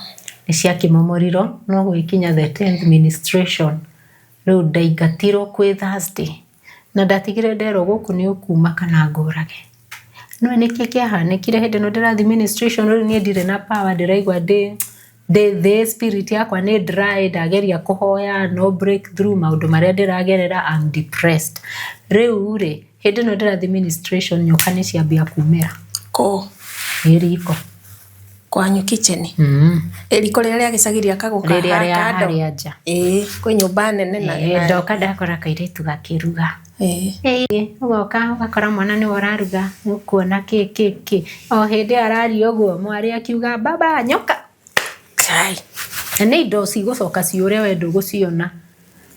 nĩ ciakĩmomorirwo no gũgĩkinya the 10th ministration rĩu ndaingatirwo kwĩ Thursday na ndatigire nderwo gũkũ nĩ ũkuma kana ngũrage no nĩkĩ kĩahanĩkire hĩndĩ ĩno ndĩrathiĩ ministration rĩu niĩ ndirĩ na power ndĩraigua ndĩ ndĩ thĩ spirit yakwa nĩ dry ndageria kũhoya no breakthrough maũndũ marĩa ndĩragerera I'm depressed rĩu rĩ hĩndĩ ĩno ndĩrathiĩ ministration nyoka nĩ ciambia kumĩra Kũ? Ĩ riko Kwanyu kitchen. Ĩ riko rĩrĩa rĩa gĩcagi rĩakagwo rĩrĩa rĩa kando. harĩa nja Ĩĩ, kwĩ nyũmba nene na Ĩĩ, ndoka ndakora kairĩtu gakĩruga Ĩĩ. Ĩĩ, ũgoka ũgakora mwana nĩwe ũraruga nĩũkuona kĩ kĩ kĩ o hĩndĩ ĩyo araria ũguo mwarĩ akiuga baba nyoka Kai. na nĩ indo cigũcoka ciũre we ndũgũciona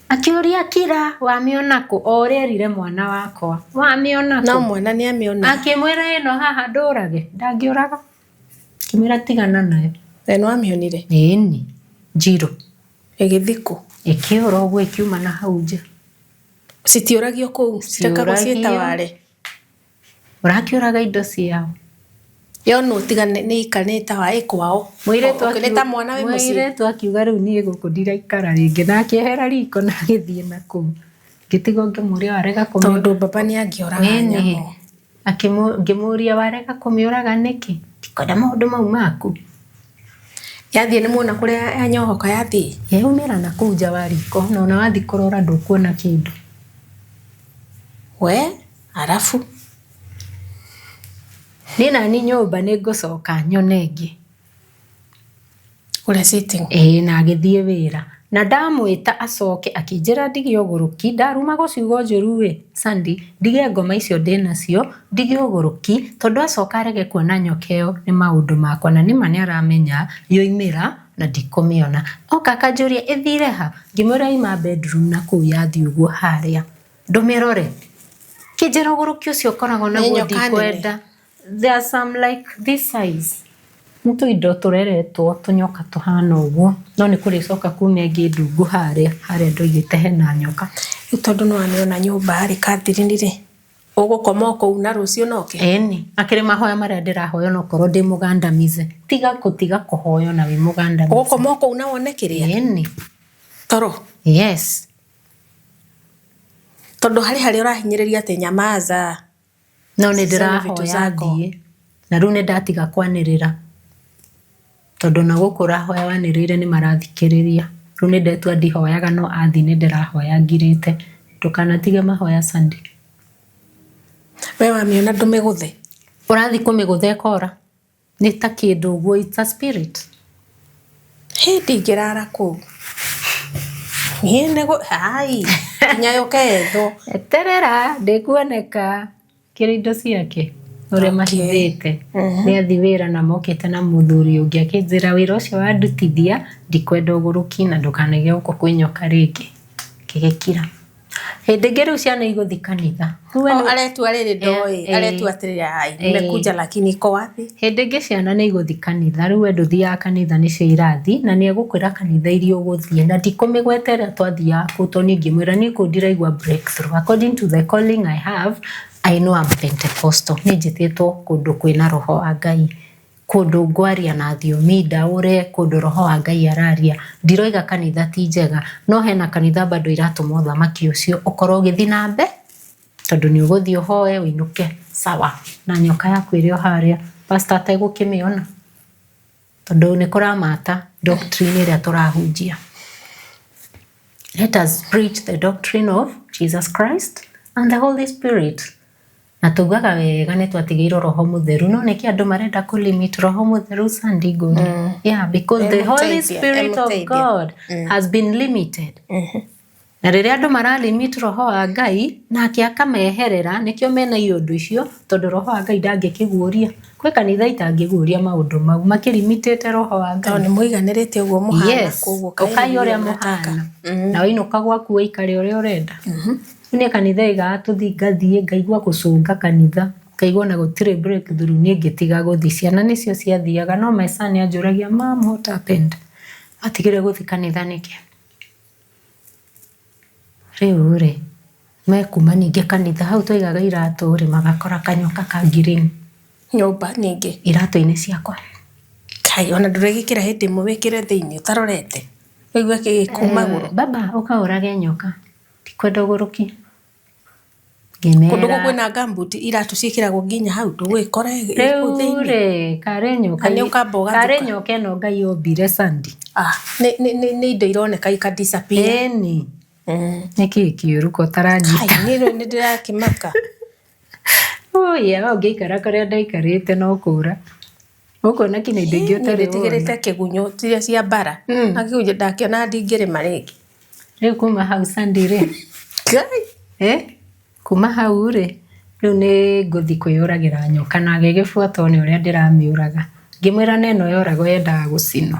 akĩũria kira wamĩona kũ o ũrĩa erire mwana wakwa wamĩona No kũ mwana nĩ amĩona. akĩmwĩra ĩno haha ndũrage ndangĩũraga akĩmwĩra tigana nayo Na nĩ wamĩonire. Ĩni njirũ Ĩgĩthiĩ kũ? Ĩkĩũra ũguo ĩkiuma na hau nja. Citiũragio kũu, cirekagwo Citiũragio. ciĩtaware. Ũrakĩũraga indo ciao. Yonwo tiga nĩ ikanĩta wa ĩ kwao. Mũirĩtu Nĩ ta mwana wĩ mũciĩ. Mũirĩtu akiuga rĩu niĩ gũkũ ndiraikara rĩngĩ na akĩehera riko na agĩthiĩ na kũu. Ngĩtigwo ngĩmũria warega kũmĩ Tondũ baba nĩ angĩoraga nyamũ. Ngĩmũria warega kũmĩũraga nĩkĩ? Ndikwenda maũndũ mau maku. Yathiĩ nĩ muona kũrĩa yanyohoka yathiĩ? Yaumĩra na kũu nja wa riko na ona wathiĩ kũrora ndũkuona kĩndũ. We, arabu? Niĩ nani nyũmba nĩ ngũcoka nyone ĩngĩ. Kũrĩa sitting? Ĩĩ na agĩthiĩ wĩra. Na ndamwĩta acoke akĩnjĩra ndige ũgũrũki, ndarumagwo ciugo njũru ĩ, Sandy, ndige ngoma icio ndĩnacio, ndige ũgũrũki, tondũ acoka arege kuona nyoka ĩyo nĩ maũndũ makwa na nĩma nĩ aramenya yoimĩra na ndikũmĩona. Oka akanjũria ĩthire ha? Ngĩmwĩra yauma bedroom na kũu yathiĩ ũguo harĩa. Ndũmĩrore. Kĩnjĩra ũgũrũki ũcio ũkoragwo naguo ndikwenda. There are some like this size. Nĩ tũindo tũreretwo tũnyoka tũhana ũguo no nĩ kũrĩcoka kume ĩngĩ ndungu harĩa harĩa ndoigĩte hena nyoka. Rĩu tondũ nĩ wamĩona nyũmba rĩ Catherine rĩ, ũgũkoma o kũu na rũciũ no ũke? Ĩni, akĩrĩ mahoya marĩa ndĩrahoya onokorwo ndĩ mũgandamize. Tiga gũtiga kũhoya ona wĩ mũgandamize. Ũgũkoma o kũu na wone kĩrĩa? Ĩni. Toro? Yes. Tondũ harĩ harĩa ũrahinyĩrĩria atĩ nyamaza. No nĩ ndĩrahoya thiĩ na rĩu nĩ ndatiga kwanĩrĩra tondũ ona gũkũ ũrahoya wanĩrĩire nĩ marathikĩrĩria. Rĩu nĩ ndetua ndihoyaga no athiĩ nĩ ndĩrahoya ngirĩte. Ndũkanatige mahoya Sandy. We wamĩona ndũmĩgũthe? Ũrathiĩ kũmĩgũtha ĩkora. Nĩ ta kĩndũ ũguo, it's a spirit. Hĩ ndingĩrara kũu. Niĩ nĩ gũ, ai, nginya yũke yethwo. Eterera, ndĩkuoneka. Kĩrĩ indo ciake ũrĩa mahithĩte. Nĩ athiĩ wĩra na mokĩte na mũthuri ũngĩ akĩnjĩra wĩra ũcio wandutithia ndikwenda ũgũrũki na ndũkanaige gũkũ kwĩ nyoka rĩngĩ. Ngĩgĩkira. Hĩndĩ ĩngĩ rĩu ciana igũthiĩ kanitha. O aretua rĩrĩ ndoĩ, aretua atĩrĩrĩ ai, nimekuja lakini iko wapi? Hĩndĩ ĩngĩ ciana nĩ igũthiĩ kanitha, rĩu we ndũthiaga kanitha nĩcio irathiĩ, na nĩ egũkwĩra kanitha iria ũgũthiĩ, na ndikũmĩgweta ĩrĩa twathiaga kũu tondũ niĩ ngĩmwĩra niĩ kũu ndiraigua breakthrough. According to the calling I have, I know I'm Pentecostal. Niĩ njĩtĩtwo kũndũ kwĩna roho wa Ngai. Kũndũ ngwaria na thiomi ndaũre, kũndũ roho wa Ngai araria. Ndiroiga kanitha ti njega, no hena kanitha bado iratũma ũthamaki ũcio ũkorwo ũgĩthiĩ na mbere, tondũ nĩ ũgũthiĩ ũhoe ũinũke sawa, na nyoka yaku ĩrĩ o harĩa, pastor ategũkĩmĩona, tondũ nĩ kũramata doctrine ĩrĩa tũrahunjia. Let us preach the doctrine of Jesus Christ and the Holy Spirit. Na tugaga wega nĩ twatigĩirwo roho mũtheru no nĩkĩ andũ marenda kũ limit roho mũtheru Sandy Ngũri mm. Yeah, because the Holy Spirit of God mm. has been limited mm -hmm. Na rĩrĩa andũ mara limit roho wa Ngai nake akameherera nĩkĩo mena iũndũ icio tondũ roho wa Ngai ndangĩkĩguũria kwĩ kanitha itangĩguũria maũndũ mau makĩlimitĩte roho wa Ngai tondũ nĩ mũiganĩrĩte ũguo mũhana yes ũkai ũrĩa mũhana mm. Na wainũka gwaku ũikare ũrĩa ũrenda mm -hmm. Niĩ kanitha ĩigaga tũthiĩ ngathiĩ ngaigua gũcũnga kanitha, ngaigua ona gũtirĩ breakthrough niĩ ngĩtiga gũthiĩ. Ciana nĩcio ciathiaga no my son anjũragia mum what happened? Watigire gũthiĩ kanitha nĩkĩ? Rĩu rĩ, mekuma ningĩ kanitha hau twaigaga iratũ rĩ, magakora kanyoka ka green. Nyũmba ningĩ? Iratũ-inĩ ciakwa. Kai ona ndũrĩgĩkĩra hĩndĩ ĩmwe wĩkĩre thĩinĩ ũtarorete? Ũigue gĩkũ magũrũ. Baba ũka ũrage nyoka. Ndikwenda ũgũrũki. Kũndũ gũkũ kwĩna gumboot iratũ ciĩkĩragwo nginya hau ndũgũgĩkora ĩ kũu thĩinĩ. Rĩu rĩ, karĩ nyoka Na nĩ ũkamba ũgathuka. Karĩ nyoka ĩno Ngai ombire Sandy. Ah, nĩ nĩ nĩ nĩ indo ironeka ika disappear. Ĩni. Nĩ kĩĩ kĩũru ko ũtaranyita? Kai niĩ rĩu nĩ ndĩrakĩmaka. Ũya, ũngĩikara kũrĩa ndaikarĩte no kũra. Ũkuona kinya indo ingĩ ũtarĩ wona. Nĩnjĩtigĩrĩte kĩgunyũ iria cia mbara. Mm. Na kĩgunyũ ndakĩona ndingĩrĩma rĩngĩ. Rĩu kuma hau Sandy rĩ. Ngai. Eh? Kuma hau rĩ, rĩu nĩ ngũthiĩ kwĩyũragĩra nyoka na agĩgĩbuata one ũrĩa ndĩramĩũraga. Ngĩmwĩra na ĩno yoragwo yendaga gũcinwo.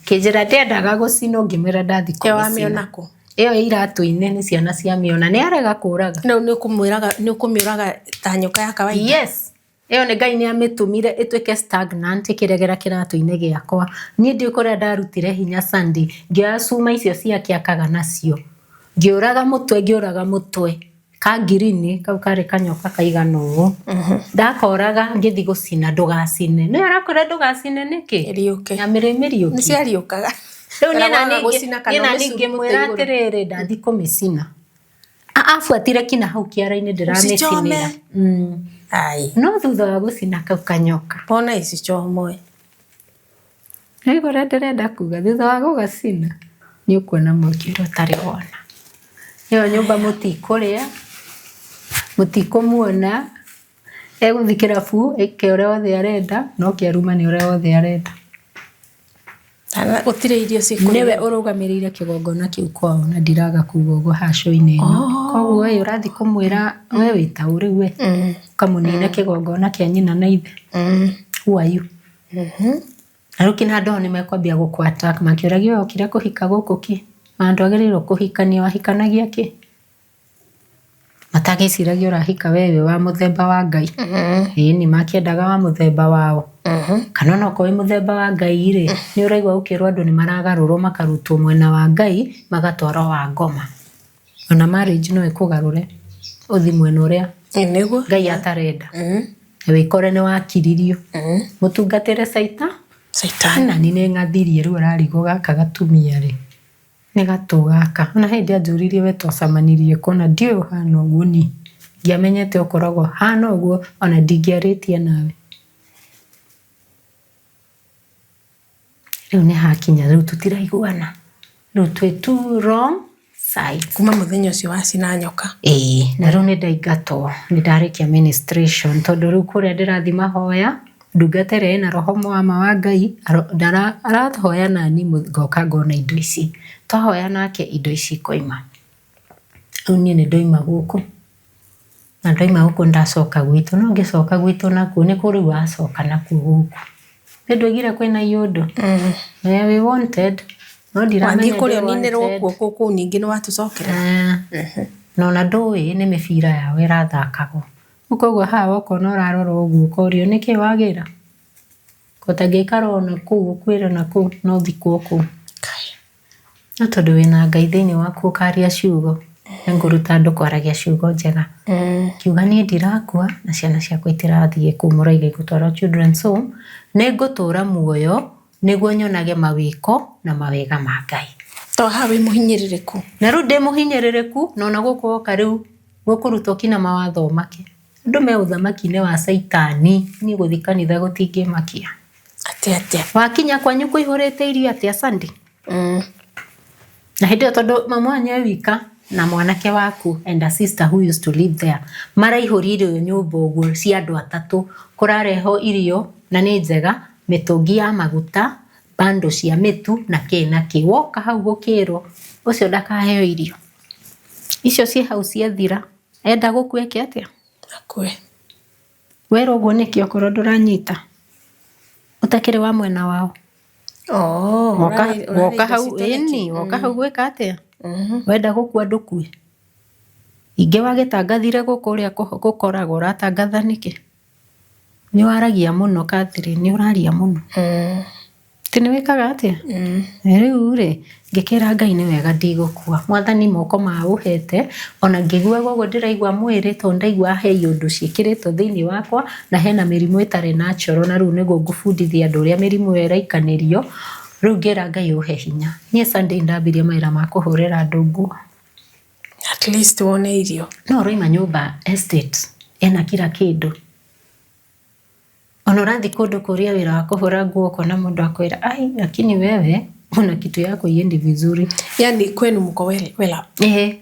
Kĩnjĩra ndĩendaga gũcinwo ngĩmwĩra ndathiĩ Ĩyo kũmĩcina. wamĩona kũ? Ĩyo ĩ iratũ-inĩ nĩ ciana ciamĩona. Nĩ arega kũraga. Rĩu nĩ ũkũmĩũraga ta nyoka ya kawaida? Yes. Ĩyo nĩ Ngai nĩ amĩtũmire ĩtuĩke stagnant ĩkĩregera kĩratũ-inĩ gĩakwa. Niĩ ndiũĩ kũrĩa ndarutire hinya Sunday, ngĩoya cuma icio ciake akaga nacio. Ngĩũraga mũtwe, ngĩũraga mũtwe. Ka ngirini kau karĩ kanyoka kaigana ũũ. Ndakoraga ngĩthiĩ gũcina ndũgacine. Nĩ ũrakwĩra ndũgacine nĩkĩ? Ĩriũke. Na mĩrĩmĩriũki. Nĩ ciariũkaga. Rĩu niĩ Kana na waga niĩ gũcina kana niĩ na niĩ ũmĩcurumũte ngĩmwĩra igũrũ. atĩrĩrĩ ndathiĩ kũmĩcina. Abuatire kinya hau kĩara-inĩ ndĩramĩcinĩra. Ũcichome. Ai. No thutha wa gũcina kau kanyoka. Mbona isichomwe? Nĩũraigua ũrĩa ndĩrenda kuga? Thutha wa gũgacina nĩ ũkuona mwaki ũrĩa ũtarĩ wona. Ĩyo nyũmba mũtikũrĩa, mũtikũmuona, egũthiĩ kĩrabu eke ũrĩa wothe arenda, no kĩaruma nĩ ũrĩa wothe arenda. Gũtirĩ irio cikũrĩo. Nĩwe ũrũgamĩrĩire kĩgongona kĩu kwao na ndiraga kuga ũguo haha show-inĩ ĩno. Koguo ĩ ũrathiĩ kũmwĩra we wĩ ta ũ rĩu we? Ũkamũnina kĩgongona kĩa nyina na ithe. Who are you? Na rĩu kinya andũ ao nĩ mekwambia gũkũ attack makĩũragia we okire kũhika gũkũ kĩ? Na ndwagĩrĩirwo kũhikania wahikanagia kĩ? Matagĩciragia ũrahika we wĩ wa mũthemba wa Ngai. Ĩni makĩendaga wa mũthemba wao. Kana onokorwo wĩ mũthemba wa Ngai rĩ, nĩ ũraigua ũkĩrwo andũ nĩ maragarũrwo makarutwo mwena wa Ngai magatwarwo wa ngoma. Ona marriage no ĩkũgarũre ũthiĩ mwena ũrĩa Nĩguo. Ngai atarenda. Na wĩkore nĩ wakiririo. Mũtungatĩre caita Caitani. Na niĩ nĩ ng'athirie rĩu ararigwo gaka gatumia rĩ nĩ gatũ gaka. Ona he hĩndĩ anjũririe we twacemanirie kũ na ndiũĩ ũhana ũguo niĩ. Ndiamenyete ũkoragwo ũhana ũguo ona ndingĩarĩtie nawe. Rĩu nĩ hakinya rĩu tũtiraiguana. Rĩu twĩ two wrong sides. Kuma mũthenya ũcio wacina nyoka. Ĩĩ na rĩu nĩ ndaingatwo nĩ ndarĩkia ministration tondũ rĩu kũrĩa ndĩrathiĩ mahoya ndungata ĩrĩa ĩna roho wa ma wa Ngai arahoya nani ngoka ngona indo ici. Twahoya nake indo ici ikoima. Rĩu niĩ nĩ ndoima gũkũ na ndoima gũkũ ndacoka gwitũ no ngĩcoka gwitũ nakuo nĩkuo rĩu wacoka nakuo gũkũ. Nĩ ndwaigire kwĩna iũndũ? We wanted no ndiramenya Wathiĩ kũrĩa ndĩ ũninĩrwo wanted. kuo kũu kũu ningĩ nĩ watũcokerera. Na ona ndũĩ nĩ mĩbira yao ĩrathakagwo. Rĩu koguo haha woka ona ũrarora ũguo ũkorio nĩkĩ wagĩra? Ũtangĩikara ona kũu ũkuĩre na kũu no ũthikwo kũu. No tondũ wĩna Ngai thĩinĩ waku ũkaria ciugo, nĩngũruta andũ kwaragia ciugo njega. Ngiuga niĩ ndirakua na ciana ciakwa itirathiĩ kũu mũraiga igũtwarwo children's home, nĩngũtũra muoyo nĩguo nyonage mawĩko na mawega ma Ngai. To haha wĩ mũhinyĩrĩrĩku. Na rĩu ndĩ mũhinyĩrĩrĩku na ona gũkũ woka rĩu gũkũrutwo kinya mawatho ũmake. Andũ me ũthamaki-inĩ wa caitani, niĩ gũthiĩ kanitha gũtingĩmakia. Atĩa atĩa? Wakinya kwanyu kũihũrĩte irio atĩa Sunday? Na hĩndĩ ĩyo tondũ mama wanyu e wika na mwanake waku and a sister who used to live there maraihũria irio nyũmba ũguo cia andũ atatũ kũrarehwo irio na nĩ njega mĩtũngi ya maguta bando cia mĩtu na kĩ na kĩ woka hau gũkĩrwo ũcio ndakaheo irio icio ciĩ hau ciathira enda gũkua eke atĩa? Akue. Werwo ũguo nĩkĩ okorwo ndũranyita ũtakĩrĩ wa mwena wao? Oh, Woka hau ĩni woka hau gwĩka atĩa? Wenda gũkua ndũkue? Ingĩ wagĩtangathire gũkũ ũrĩa gũkoragwo ũratangatha nĩkĩ? Nĩ waragia mũno Catherine, nĩ ũraria mũno. Atĩ nĩ wĩkaga atĩa? Rĩu rĩ ngĩkĩra Ngai nĩ wega ndigũkua. Mwathani moko ma ũhete ona ngĩiguaga ũguo ndĩraigua mwĩrĩ tondũ ndaigua he iũndũ ciĩkĩrĩtwo thĩinĩ wakwa na hena mĩrimũ ĩtarĩ natural na rĩu nĩguo ngũbundithia andũ ũrĩa mĩrimũ ĩyo ĩraikanĩrio. Rĩu ngĩra Ngai ũhe hinya. Niĩ Sunday ndambirie mawĩra ma kũhũrĩra andũ nguo. At least wone irio. No ũraima nyũmba estate ĩna kila kĩndũ. Ona ũrathiĩ kũndũ kũria wĩra wa kũhũra nguo ũkona mũndũ akwĩra ai lakini wewe una kitu yako iendi vizuri. Yani kwenu mko well, well up. Ehe.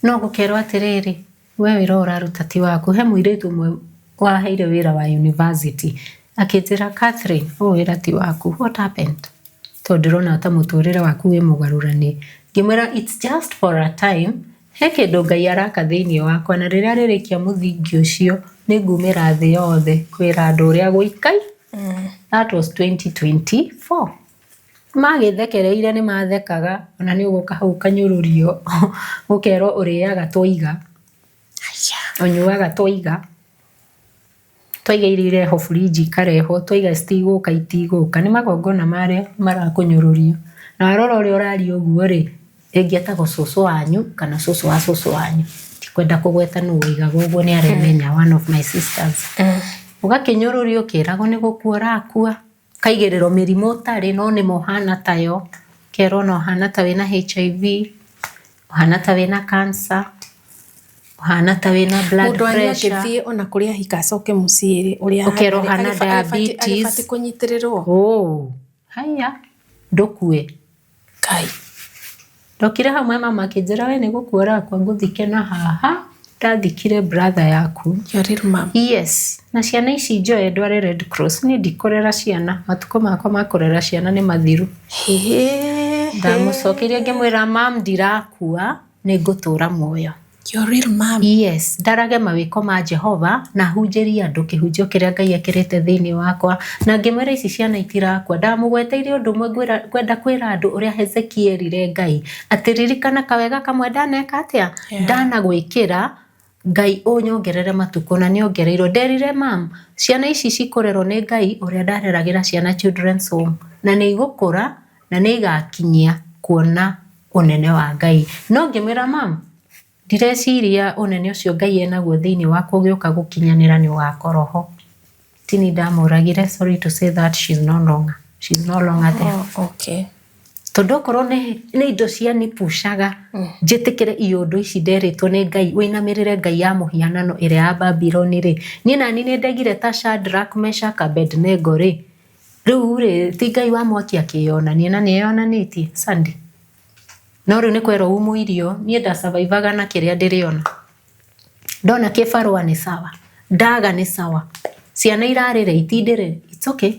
No gũkerwo atĩrĩrĩ we wĩra ũyũ ũraruta ti waku. He mũirĩtu ũmwe waheire wĩra wa university akĩnjĩra Catherine ũyũ wĩra ti waku what happened? Tondũ ndĩrona ta mũtũrĩre waku wĩ mũgarũrani. Ngĩmwĩra it's just for a time he kĩndũ Ngai araka thĩinĩ wakwa na rĩrĩa arĩrĩkia mũthingi ũcio nĩ ngumĩra thĩ yothe kwĩra andũ ũrĩa gũikai. That was 2024. Magĩthekereire nĩ mathekaga ona nĩ ũgũka hau ũkanyũrũrio ũkerwo ũrĩaga tũiga ũnyuaga tũiga twaiga irio irehwo burinji ikarehwo twaiga citigũka itigũka nĩ magongona marĩa marakũnyũrũria na warora ũrĩa ũraria ũguo rĩ Rĩngĩ etagwo cũcũ wanyu kana cũcũ wa cũcũ wanyu. Ndikwenda kũgweta nũ ũigaga ũguo nĩ aremenya, one of my sisters. Ũgakĩnyũrũrio ũkĩragwo nĩ gũkua ũrakua, ũkaigĩrĩrwo mĩrimũ ũtarĩ no nĩma ũhana tayo, ũkerwo ona ũhana ta wĩna HIV, ũhana ta wĩna cancer, ũhana ta wĩna blood Mũndũ wanyu pressure. angĩthiĩ ona kũrĩa ahika acoke mũciĩ rĩ, ũrĩa Ũkerwo ũhana diabetes. agĩbatiĩ kũnyitĩrĩrwo. Oh, haya, ndũkue. Ngai. Ndokire hau my mama akĩnjĩra we nĩ gũkua ũrakua ngũthike na haha ndathikire brother yaku. Your real mom. Yes, na ciana ici njoe ndware Red Cross. Niĩ ndikũrera ciana, matukũ makwa ma kũrera ciana nĩ mathiru. Hĩĩ. Ndamũcokeria ngĩmwĩra mam ndirakua nĩ ngũtũra muoyo. Your real mom. Yes, ndarage mawĩko ma Jehova na hunjĩrie andũ kĩhunjio kĩrĩa Ngai ekĩrĩte thĩinĩ wakwa. Na ngĩmwĩra ici ciana itirakua. Ndamũgweteire ũndũ ũmwe ngwenda kwĩra andũ ũrĩa Hezekia erire Ngai. Atĩ ririkana kawega kamwe ndaneka atĩa? Yeah. Ndanagwĩkĩra Ngai ũnyongerere matukũ na nĩongereirwo. Nderire mam, ciana ici cikũrerwo nĩ Ngai ũrĩa ndareragĩra ciana children's home. Na nĩ igũkũra na nĩ igakinyia kuona ũnene wa Ngai. No ngĩmwĩra mam, ndireciria ũnene ũcio Ngai enaguo thĩinĩ wakwa ũgĩũka gũkinyanĩra nĩ ũgakorwo ho. Tini ndamũragire, sorry to say that she's no longer. She's no longer there. Oh, okay. Tondũ okorwo nĩ indo cianipushaga njĩtĩkĩre iũndũ ici nderĩtwo nĩ Ngai ũinamĩrĩre Ngai ya mũhianano ĩrĩa ya Babyloni rĩ, niĩ nani nĩ ndegire ta Shadrach, Meshach, Abednego rĩ, rĩu rĩ ti Ngai wa mwaki akĩyonania na nĩeyonanĩtie Sunday. No rĩu nĩ kwerwo umwo irio, niĩ ndasurvivaga na kĩrĩa ndĩrĩona. Ndona kĩbarũa nĩ sawa, ndaga nĩ sawa, ciana irarĩre itindĩre, it's okay.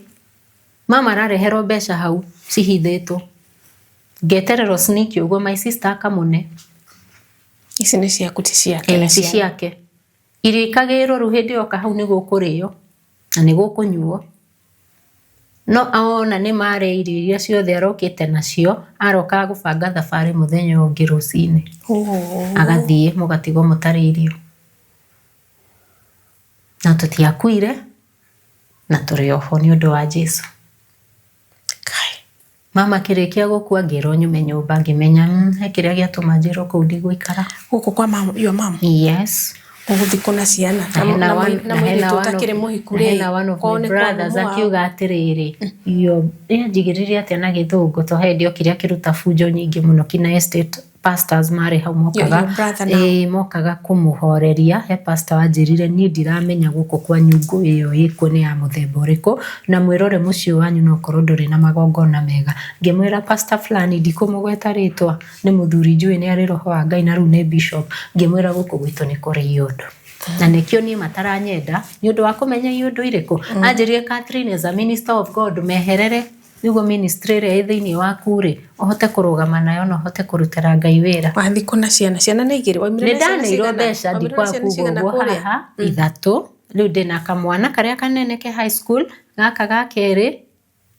Mama arareherwo mbeca hau cihithĩtwo. Ngetererwo sneak ũguo my sister akamũne. Ici nĩ ciaku ti ciake. Ĩĩ ti ciake. Irio ikagĩrwo rĩu hĩndĩ yoka hau nĩ gũkũrĩo na nĩ gũkũnyuo. No ona nĩ marĩa irio iria ciothe arokĩte nacio, arokaga gũbanga thabarĩ mũthenya ũyũ ũngĩ rũcinĩ. Agathiĩ mũgatigwo mũtarĩ irio. Na tũtiakuire na tũrĩ oho nĩ ũndũ wa Jesu. Mama akĩrĩkia gũkua ngĩrwo nyume nyũmba ngĩmenya he kĩrĩa gĩatũma njĩrwo kũu ndigũikara. Gũkũ kwa mom, your mom? Yes. Ũgũthiĩ kũ na ciana? Na mũirĩtu ũtakĩrĩ mũhiku rĩ? Hena one of my brothers akiuga atĩrĩrĩ, anjigĩrĩire atĩa na gĩthũngũ to he hĩndĩ okire akĩruta bunjo nyingĩ mũno kinya estate pastors marĩ hau mokaga Your brother now. ĩĩ mokaga kũmũhoreria. He pastor wanjĩrire niĩ ndiramenya gũkũ kwanyu ngũĩ ĩyo ĩkuo nĩ ya mũthemba ũrĩkũ na mwĩrore mũciĩ wanyu no ũkorwo ndũrĩ na magongona mega. Ngĩmwĩra pastor fulani ndikũmũgweta rĩtwa nĩ mũthuri njũĩ nĩ arĩ roho wa Ngai na rĩu nĩ bishop. Ngĩmwĩra gũkũ gwitũ nĩ kũrĩ iũndũ. Na nĩkĩo niĩ mataranyenda nĩ ũndũ wa kũmenya iũndũ irĩkũ. Anjĩrire Catherine as a minister of God meherere nĩguo ministry ĩrĩa ĩ thĩinĩ waku rĩ ũhote kũrũgama nayo na ũhote kũrutĩra Ngai wĩra. Wathiĩ kũ na ciana? Ciana nĩ igĩrĩ? Waumire Nĩ na ciana ndaneirwo cigana? mbeca Waumire na ndikwaga ciana kuga cigana ũguo kũrĩa? haha ithatũ. Rĩu ndĩna kamwana karĩa kanene ke high school, gaka ga kerĩ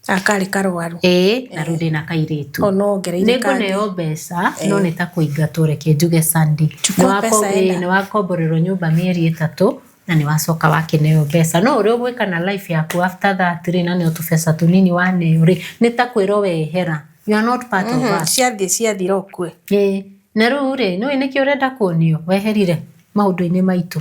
Akarĩ karwaru. Ĩĩ, na rĩu ndĩna kairĩtu. O no wongereire Nĩ kangĩ. ngũneo mbeca no nĩ ta kũingatwo reke njuge Sunday. Chukua pesa enda. Nĩ wakomborerwo nyũmba mĩeri ĩtatũ na nĩ wacoka wakĩneo mbeca. No ũrĩa ũgwĩka na life yaku after that rĩ, na nĩ o tũbeca tũnini waneo rĩ, nĩ ta kwĩrwo wehera. You are not part of us. Ciathiĩ ciathira ũkue. Ĩĩ, na rĩu rĩ, nĩũĩ nĩkĩ ũrenda kuonio? Weherire maũndũ-inĩ maitũ.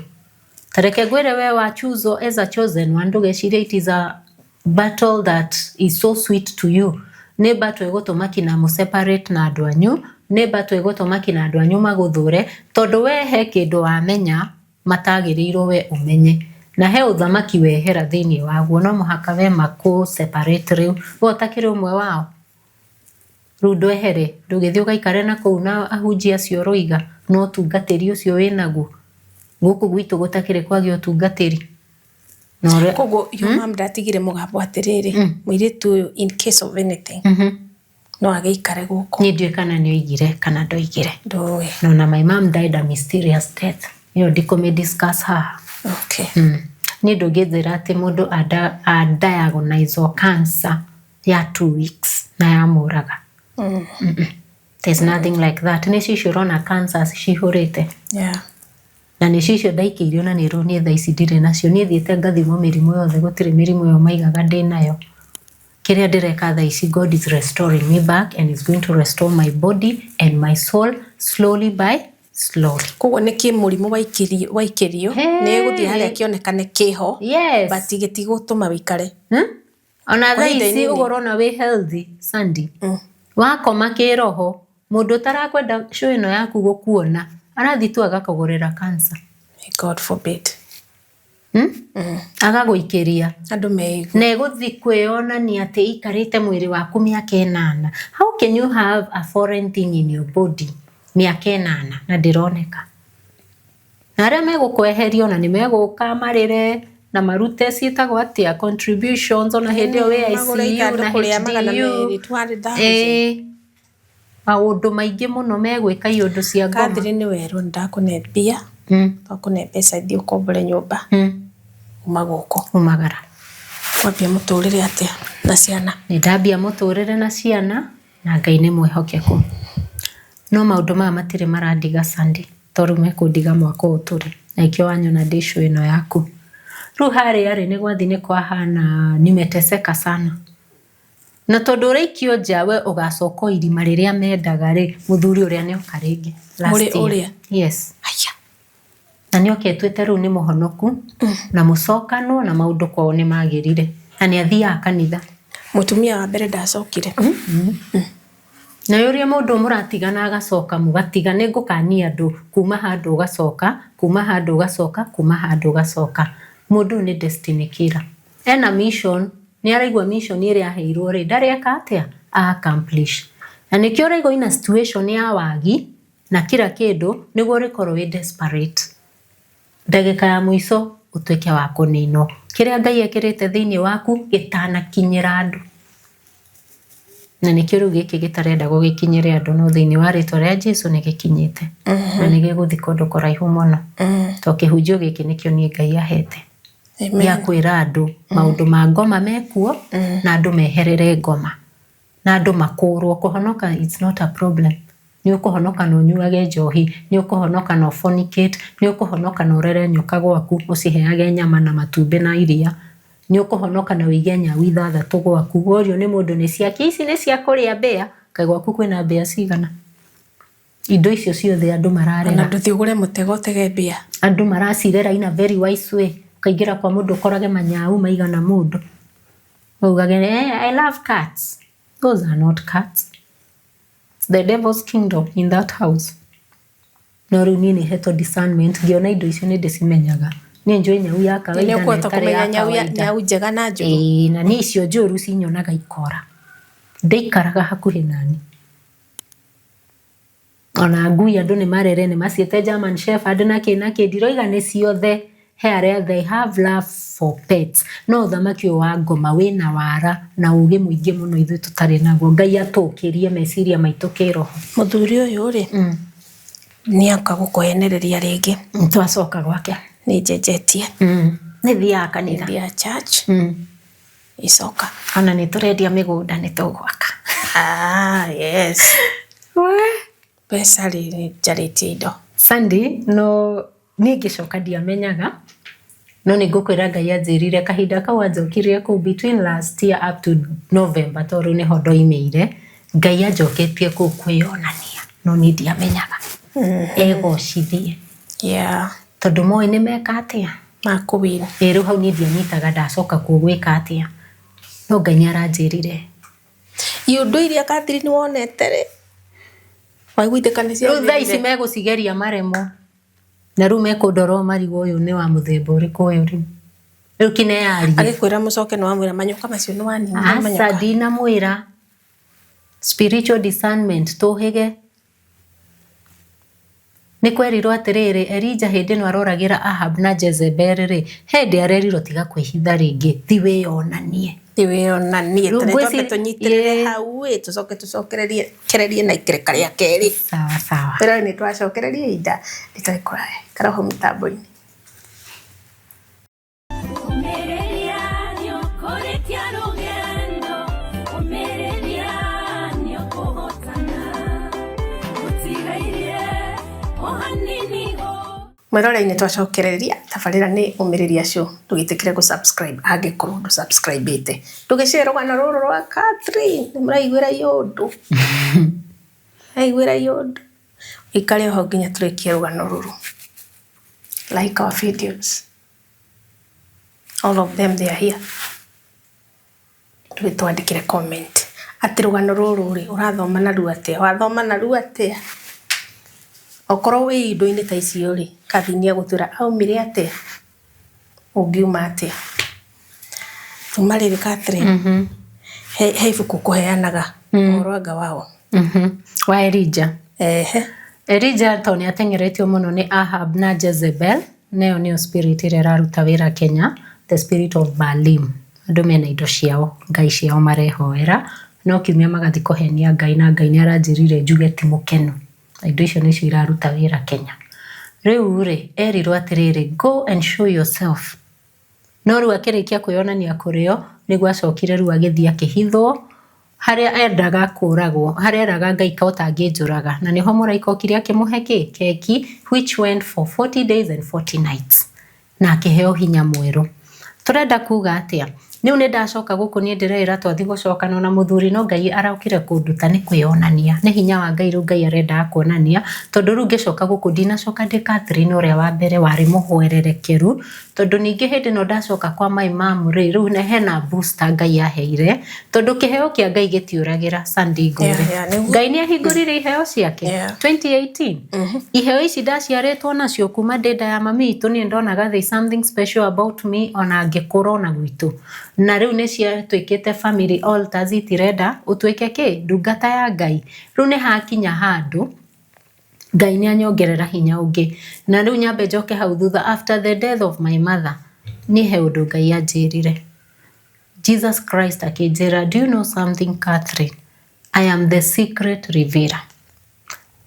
Ta reke ngwĩre we wa choose as a chosen one ndũgecirie it is a battle that is so sweet to you. Nĩ battle ĩgũtũma kinya mũ separate na andũ anyu, nĩ battle ĩgũtũma kinya andũ anyu magũthũre, tondũ we he kĩndũ wamenya matagĩrĩirwo we ũmenye. Na he ũthamaki wehera thĩinĩ waguo, no mũhaka we makũ separate rĩu. We ũtakĩrĩ ũmwe wao. Rĩu ndwehere, ndũgĩthiĩ ũgaikare na kũu na ahunjia acio ũroiga na ũtungatĩri ũcio wĩnaguo. Gũkũ gwitũ gũtakĩrĩ kwagĩa ũtungatĩri. Na ũrĩa Koguo your mom ndatigire mũgambo atĩrĩrĩ, mũirĩtu ũyũ in case of anything no agĩikare gũkũ. Niĩ ndiũĩ kana nĩ oigire kana ndoigire. Ndũĩ. No na my mom died a mysterious death. Ĩyo ndikũmĩ discuss haha. Okay. Niĩ ndũngĩnjĩra atĩ mũndũ a diagnose cancer ya 2 weeks na yamũraga. There's nothing like that. Nĩ icio ũrona cancers cihũrĩte. Na nĩcio icio ndaikĩirio na nĩ rĩu niĩ thaa ici ndirĩ nacio. Niĩ thiĩte ngathimwo mĩrimũ yothe gũtirĩ mĩrimũ ĩyo maigaga ndĩnayo. Kĩrĩa ndĩreka thaa ici, God is restoring me back and is going to restore my body and my soul slowly by slowly. Koguo nä kä må rimå waikä nä gå thiä harä a kä onekane kä ho. Yes. But gä tigå tå ma wä ikare. Hmm? Ona Kwa thaa ihinda ici inini. ũguo ũrona wĩ healthy Sandy, wakoma kĩroho, mũndũ ũtarakwenda show ĩno yaku gũkuona arathiĩ tu agakũgũrĩra cancer. May God forbid. Hmm? Agagũikĩria Andå meigua. Na ĩgũthiĩ kwĩyonania atĩ ĩikarĩte mwĩrĩ waku mĩaka 8. How can you have a foreign thing in your body mĩaka 8 na ndĩroneka? Na arĩa megũkweheria ona nĩ megũka marĩre na marute ciĩtagwo atĩa, contributions, ona hĩndĩ ĩyo wĩ Magũre ICU na ithandũkũ rĩa magana HDU. merĩ, 200,000. Ĩĩ, maũndũ maingĩ mũno megwĩka iũndũ cia ngoma. Catherine, werwo nĩ ndakũne mbia, twakũne mbeca, ithiĩ ũkombore nyũmba, uma gũkũ. Umagara. Wambia mũtũrĩre atĩa na ciana? Nĩ ndambia mũtũrĩre na ciana, na Ngai nĩ mwĩhokeku, no maũndũ maya matirĩ marandiga Sandy, tondũ mekũndiga mwaka ũyũ tũrĩ na ikĩo wanyona ndĩ show ĩno yaku. Rĩu harĩa rĩ, nĩ gwathi nĩ kwahana nimeteseka sana, na tondũ ũraikio nja, we ũgacoka o irima rĩrĩa mendaga rĩ, mũthuri ũrĩa nĩoka rĩngĩ last Mũrĩ year. Ũrĩa? Yes. Aya. Na nĩoka etuĩte rĩu nĩ mũhonoku na mũcokanwo na maũndũ kwao nĩ magĩrire, na nĩ athiaga kanitha. Mũtumia wa mbere ndacokire? Na ũrĩa mũndũ mũratigana agacoka mũgatiga, nĩ ngũkania andũ kuma handũ ũgacoka, kuma handũ ũgacoka, kuma handũ ũgacoka. Mũndũ ũyũ nĩ destiny killer, ena mission, nĩ araigua mission ĩrĩa aheirwo rĩ, ndarĩ eka atĩa accomplish, na nĩkĩo ũraigua ina situation ya wagi na kila kĩndũ, nĩguo ũrĩkorwo wĩ desperate, ndagĩka ya mũico ũtuĩke wa kũninwo, kĩrĩa Ngai ekĩrĩte thĩinĩ waku gĩtanakinyĩra andũ. Na nĩkĩo rĩu gĩkĩ gĩtarenda gũgĩkinyĩre andũ, no thĩinĩ wa rĩtwa rĩa Jesu nĩ gĩkinyĩte na nĩ gĩgũthiĩ kũndũ kũraihu mũno, to kĩhunjio gĩkĩ nĩkĩo niĩ Ngai ahete Amen. Gĩa kwĩra andũ maũndũ ma ngoma mekuo, na andũ meherere ngoma, na andũ makũrwo. Kũhonoka, it's not a problem. Nĩ ũkũhonoka na ũnyuage njohi, nĩ ũkũhonoka na ũfornicate, nĩ ũkũhonoka na ũrere nyoka gwaku, ũciheage nyama na matumbĩ na iria, nĩ ũkũhonoka na ũige nyau ithathatũ gwaku, worio nĩ mũndũ nĩ ciake ici, nĩ cia kũrĩa mbĩa. Kaĩ gwaku kwĩna mbĩa cigana? Indo icio ciothe andũ mararera. Ona ndũthiĩ ũgũre mũtego ũtege mbĩa. Andũ maracirera in a very wise way. Ũkaingĩra kwa mũndũ ũkorage manyau maigana mũndũ, augage, "Eh, I love cats." Those are not cats. It's the devil's kingdom in that house. No rĩu niĩ nĩ hetwo discernment, ngĩona indo icio nĩ ndĩcimenyaga. Niĩ njũĩ nyau ya Nĩ kawaida na ũkũhota ĩtarĩ ya kũmenya nyau kawaida. Nyau njega na njũru. Ĩĩ, na niĩ icio njũru cinyonaga ikora, ndĩikaraga hakuhĩ nani. Ona ngui andũ nĩ marere, nĩ maciĩte German Shepherd na kĩ na kĩ, ndiroiga nĩ ciothe, he arĩa they have love for pets, no ũthamaki ũyũ wa ngoma wĩna wara na ũgĩ mũingĩ mũno ithuĩ tũtarĩ naguo. Ngai atũkĩrie meciria maitũ kĩroho. Mũthuri ũyũ rĩ, nĩ oka gũkũhenereria rĩngĩ? Twacoka gwake. Nĩ njenjetie. Nĩ thiaga kanitha. Thiaga church. Icoka. Ona nĩ tũrendia mĩgũnda, nĩ tũgwaka. Ah, yes. Mbeca rĩ, nĩ njarĩtie indo. Sandy, no niĩ ngĩcoka ndiamenyaga, no nĩ ngũkwĩra Ngai anjĩrire kahinda kau anjokirie kũu between last year up to November, tondũ nĩho ndoimĩire, Ngai anjoketie kũu kwĩyonania, no niĩ ndiamenyaga egocithie, tondũ moĩ nĩ meka atĩa. Makũwin. Ĩ, rĩu hau niĩ ndianyitaga ndacoka kuo gwĩka atĩa, no Ngai nĩ aranjĩrire. Iũndũ iria Catherine wonete rĩ, waiguithĩka nĩ Rĩu thaa ici ciathirire? Megũcigeria maremwo, na rĩu mekũndora o marigwo, ũyũ nĩ wa mũthemba ũrĩkũ ũyũ rĩu rĩu kineyarie. Agĩkwĩra mũcoke, nĩ wamwĩra manyoka macio nĩ wanina? Aca. Manyoka. Ndinamwĩra. Spiritual discernment, tũhĩge. Nĩ kwerirwo atĩrĩrĩ, Elija hĩndĩ ĩno aroragĩra Ahab na Jezebel rĩ, hĩndĩ arerirwo tiga kwĩhitha rĩngĩ, thi wĩyonanie. Thi wĩyonanie. Rĩu Tũrĩ twambe tũnyitĩrĩre hau ĩ, tũcoke tũcokererie kererie na ikereka rĩa kerĩ. Sawa sawa. Ĩrore nĩ twacokereria ihinda rĩtarĩ kũraya. Ikara hau mĩtambo-inĩ. Ũmĩrĩria nĩũkũrĩkia rũgendo, ũmĩrĩria nĩũkũhotana, gũtigairie o hanini. Mwĩrorei-nĩ twacokereria tabarĩra nĩ ũmĩrĩria show, ndũgĩtĩkĩre gũ subscribe angĩkorwo ndũ subscribe ĩte. Ndũgĩshare rũgano rũrũ rwa Catherine, nĩ mũraiguĩra iũndũ, mũraiguĩra iũndũ. Ũikare oho nginya tũrĩkie rũgano rũrũ. Like our videos. All of them they are here. Ndũgĩtwandĩkĩre comment atĩ rũgano rũrũ rĩ, ũrathoma narua atĩa, wathoma narua atĩa? Okorwo wĩ indo-inĩ ta icio rĩ, Catherine nĩ egũtwĩra aumire atĩa, ũngiuma atĩa. Tuma rĩrĩ Catherine, he ibuku ũkũheanaga ũhoro anga wao. Wa Elijah. Ehe. Elijah tondũ nĩ ateng'eretio mũno nĩ Ahab na Jezebel, na ĩyo nĩyo spirit ĩrĩa ĩraruta wĩra Kenya, the spirit of Baalim. Andũ mena indo ciao, ngai ciao marehoera, no kiumia magathiĩ kũhenia Ngai na Ngai nĩ aranjĩrire njuge ti mũkenu. Na indo icio nĩcio iraruta wĩra Kenya. Rĩu rĩ, erirwo atĩrĩrĩ, go and show yourself. No rĩu akĩrĩkia kwĩyonania kũrĩ o, nĩguo acokire rĩu agĩthiĩ akĩhithwo harĩa endaga kũragwo, harĩa eraga Ngai ka ũtangĩnjũraga. Na nĩho mũraika okire akĩmũhe kĩ? Keki, which went for 40 days and 40 nights. Na akĩheo hinya mwerũ. Tũrenda kuga atĩa? Rĩu nĩ ndacoka gũkũ niĩ ndĩreĩra twathiĩ gũcokana na mũthuri no Ngai araukire kũnduta nĩ kwĩyonania. Nĩ hinya wa Ngai rĩu Ngai arendaga kuonania tondũ rĩu ngĩcoka gũkũ ndinacoka ndĩ Catherine ũrĩa wa mbere warĩ mũhwererekeru tondũ ningĩ hĩndĩ ĩno ndacoka kwa my mom rĩ rĩu hena booster Ngai aheire tondũ kĩheo kĩa Ngai gĩtiũragĩra Sunday ngwĩre. Yeah, yeah, nĩguo. Ngai nĩ ahingũrire iheo ciake 2018. Iheo ici ndaciarĩtwo nacio kuma ndĩ nda ya mami witũ niĩ ndonaga there is something special about me ona ngĩkũra ona gwitũ. Na rĩu nĩ ciatuĩkĩte family altars itirenda ũtuĩke kĩ? Ndungata ya Ngai. Rĩu nĩ hakinya handũ Ngai nĩ anyongerera hinya ũngĩ. Na rĩu nyambe njoke hau thutha after the death of my mother niĩ he ũndũ Ngai anjĩrire. Jesus Christ akĩnjĩra do you know something Catherine? I am the secret revealer.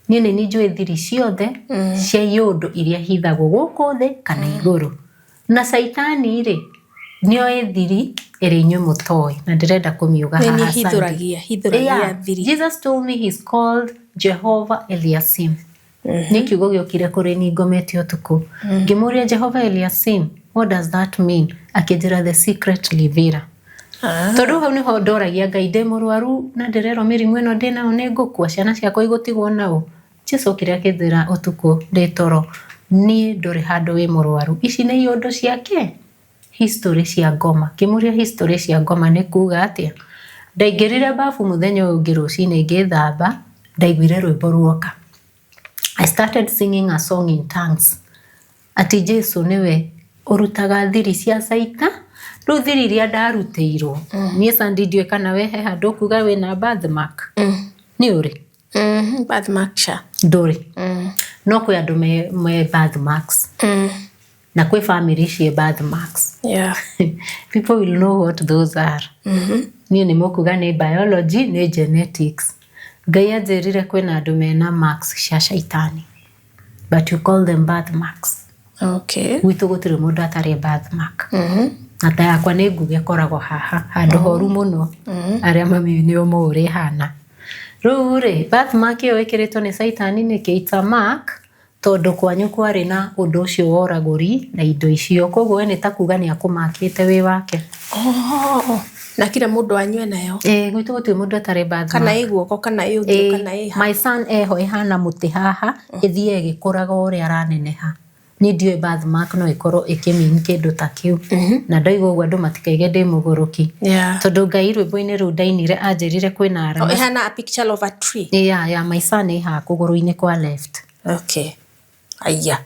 Niĩ nĩ niĩ njũĩ thiri ciothe cia iũndũ iria hithagwo gũkũ thĩ kana igũrũ. Na caitani rĩ nĩoĩ thiri ĩrĩa inyuĩ mũtoĩ na ndĩrenda kũmiuga Nĩ haha niĩ Sunday. hithũragia, hithũragia Yeah. thiri. Jesus told me he's called Jehovah Eliasim. Nĩ kiugo gĩokire kũrĩ niĩ ngomete ũtukũ. Ngĩmũria Jehovah Eliasim, what does that mean? Akĩnjĩra the secret revealer. Tondũ hau nĩho ndoragia Ngai ndĩ mũrwaru na ndĩrerwo mĩrimũ ĩno ndĩnayo nĩ ngũkua, ciana ciakwa igũtigwo naũ. Jesu okire akĩnjĩra ũtukũ ndĩ toro, niĩ ndũrĩ handũ wĩ mũrwaru. Ici nĩ iũndũ ciake? History cia ngoma. Ngĩmũria history cia ngoma nĩ kuga atĩa? Ndaingĩrire bafu mũthenya ũyũ ũngĩ rũcinĩ ngĩthamba, ndaiguire rwĩmbo ruoka. I started singing a song in tongues. Ati Jesu nĩwe ũrutaga thiri cia caita. Rĩu thiri iria ndarutĩirwo. Niĩ Sandy ndiũĩ kana we he handũ ũkuga wĩna birthmark. Nĩ ũrĩ? Birthmark cha. Ndũrĩ. No kwĩ andũ me birthmarks. Na kwĩ family ciĩ birthmarks. Yeah. People will know what those are. Niĩ nĩ mũkuga nĩ biology, nĩ genetics. Ngai anjĩrire kwĩna andũ mena marks cia caitani. But you call them birthmarks. Okay. Gwitũ gũtirĩ mũndũ atarĩ birthmark. Na ta yakwa nĩ nguge ĩkoragwo haha handũ horu mũno. Arĩa mami nĩo moĩ ũrĩa ĩhana. Rĩu rĩ, birthmark ĩyo ĩkĩrĩtwo nĩ caitani nĩkĩ? It's a mark tondũ kwanyu kwarĩ na ũndũ ũcio wa ũragũri na indo icio. Koguo we nĩ ta kuga nĩ akũmakĩte wĩ wake. Oh, na kila mũndũ anyue nayo. Ĩĩ gwitũ gũtirĩ mũndũ atarĩ birthmark. Kana ĩ guoko kana ĩ ũthiũ kana ĩ ha. My son eho ĩhana mũtĩ haha ĩthiĩ ĩgĩkũraga o ũrĩa araneneha. Niĩ ndiũĩ birthmark no ĩkorwo ĩkĩ mean kĩndũ ta kĩu. Na ndoiga ũguo andũ matikaige ndĩ mũgũrũki. Yeah. Tondũ Ngai rwĩmbo-inĩ rũu ndainire anjĩrire kwĩna Oh, arama. ĩhana a picture of a tree. Yeah, ya my son ĩ haha kũgũrũ-inĩ kwa left. Okay. Aya.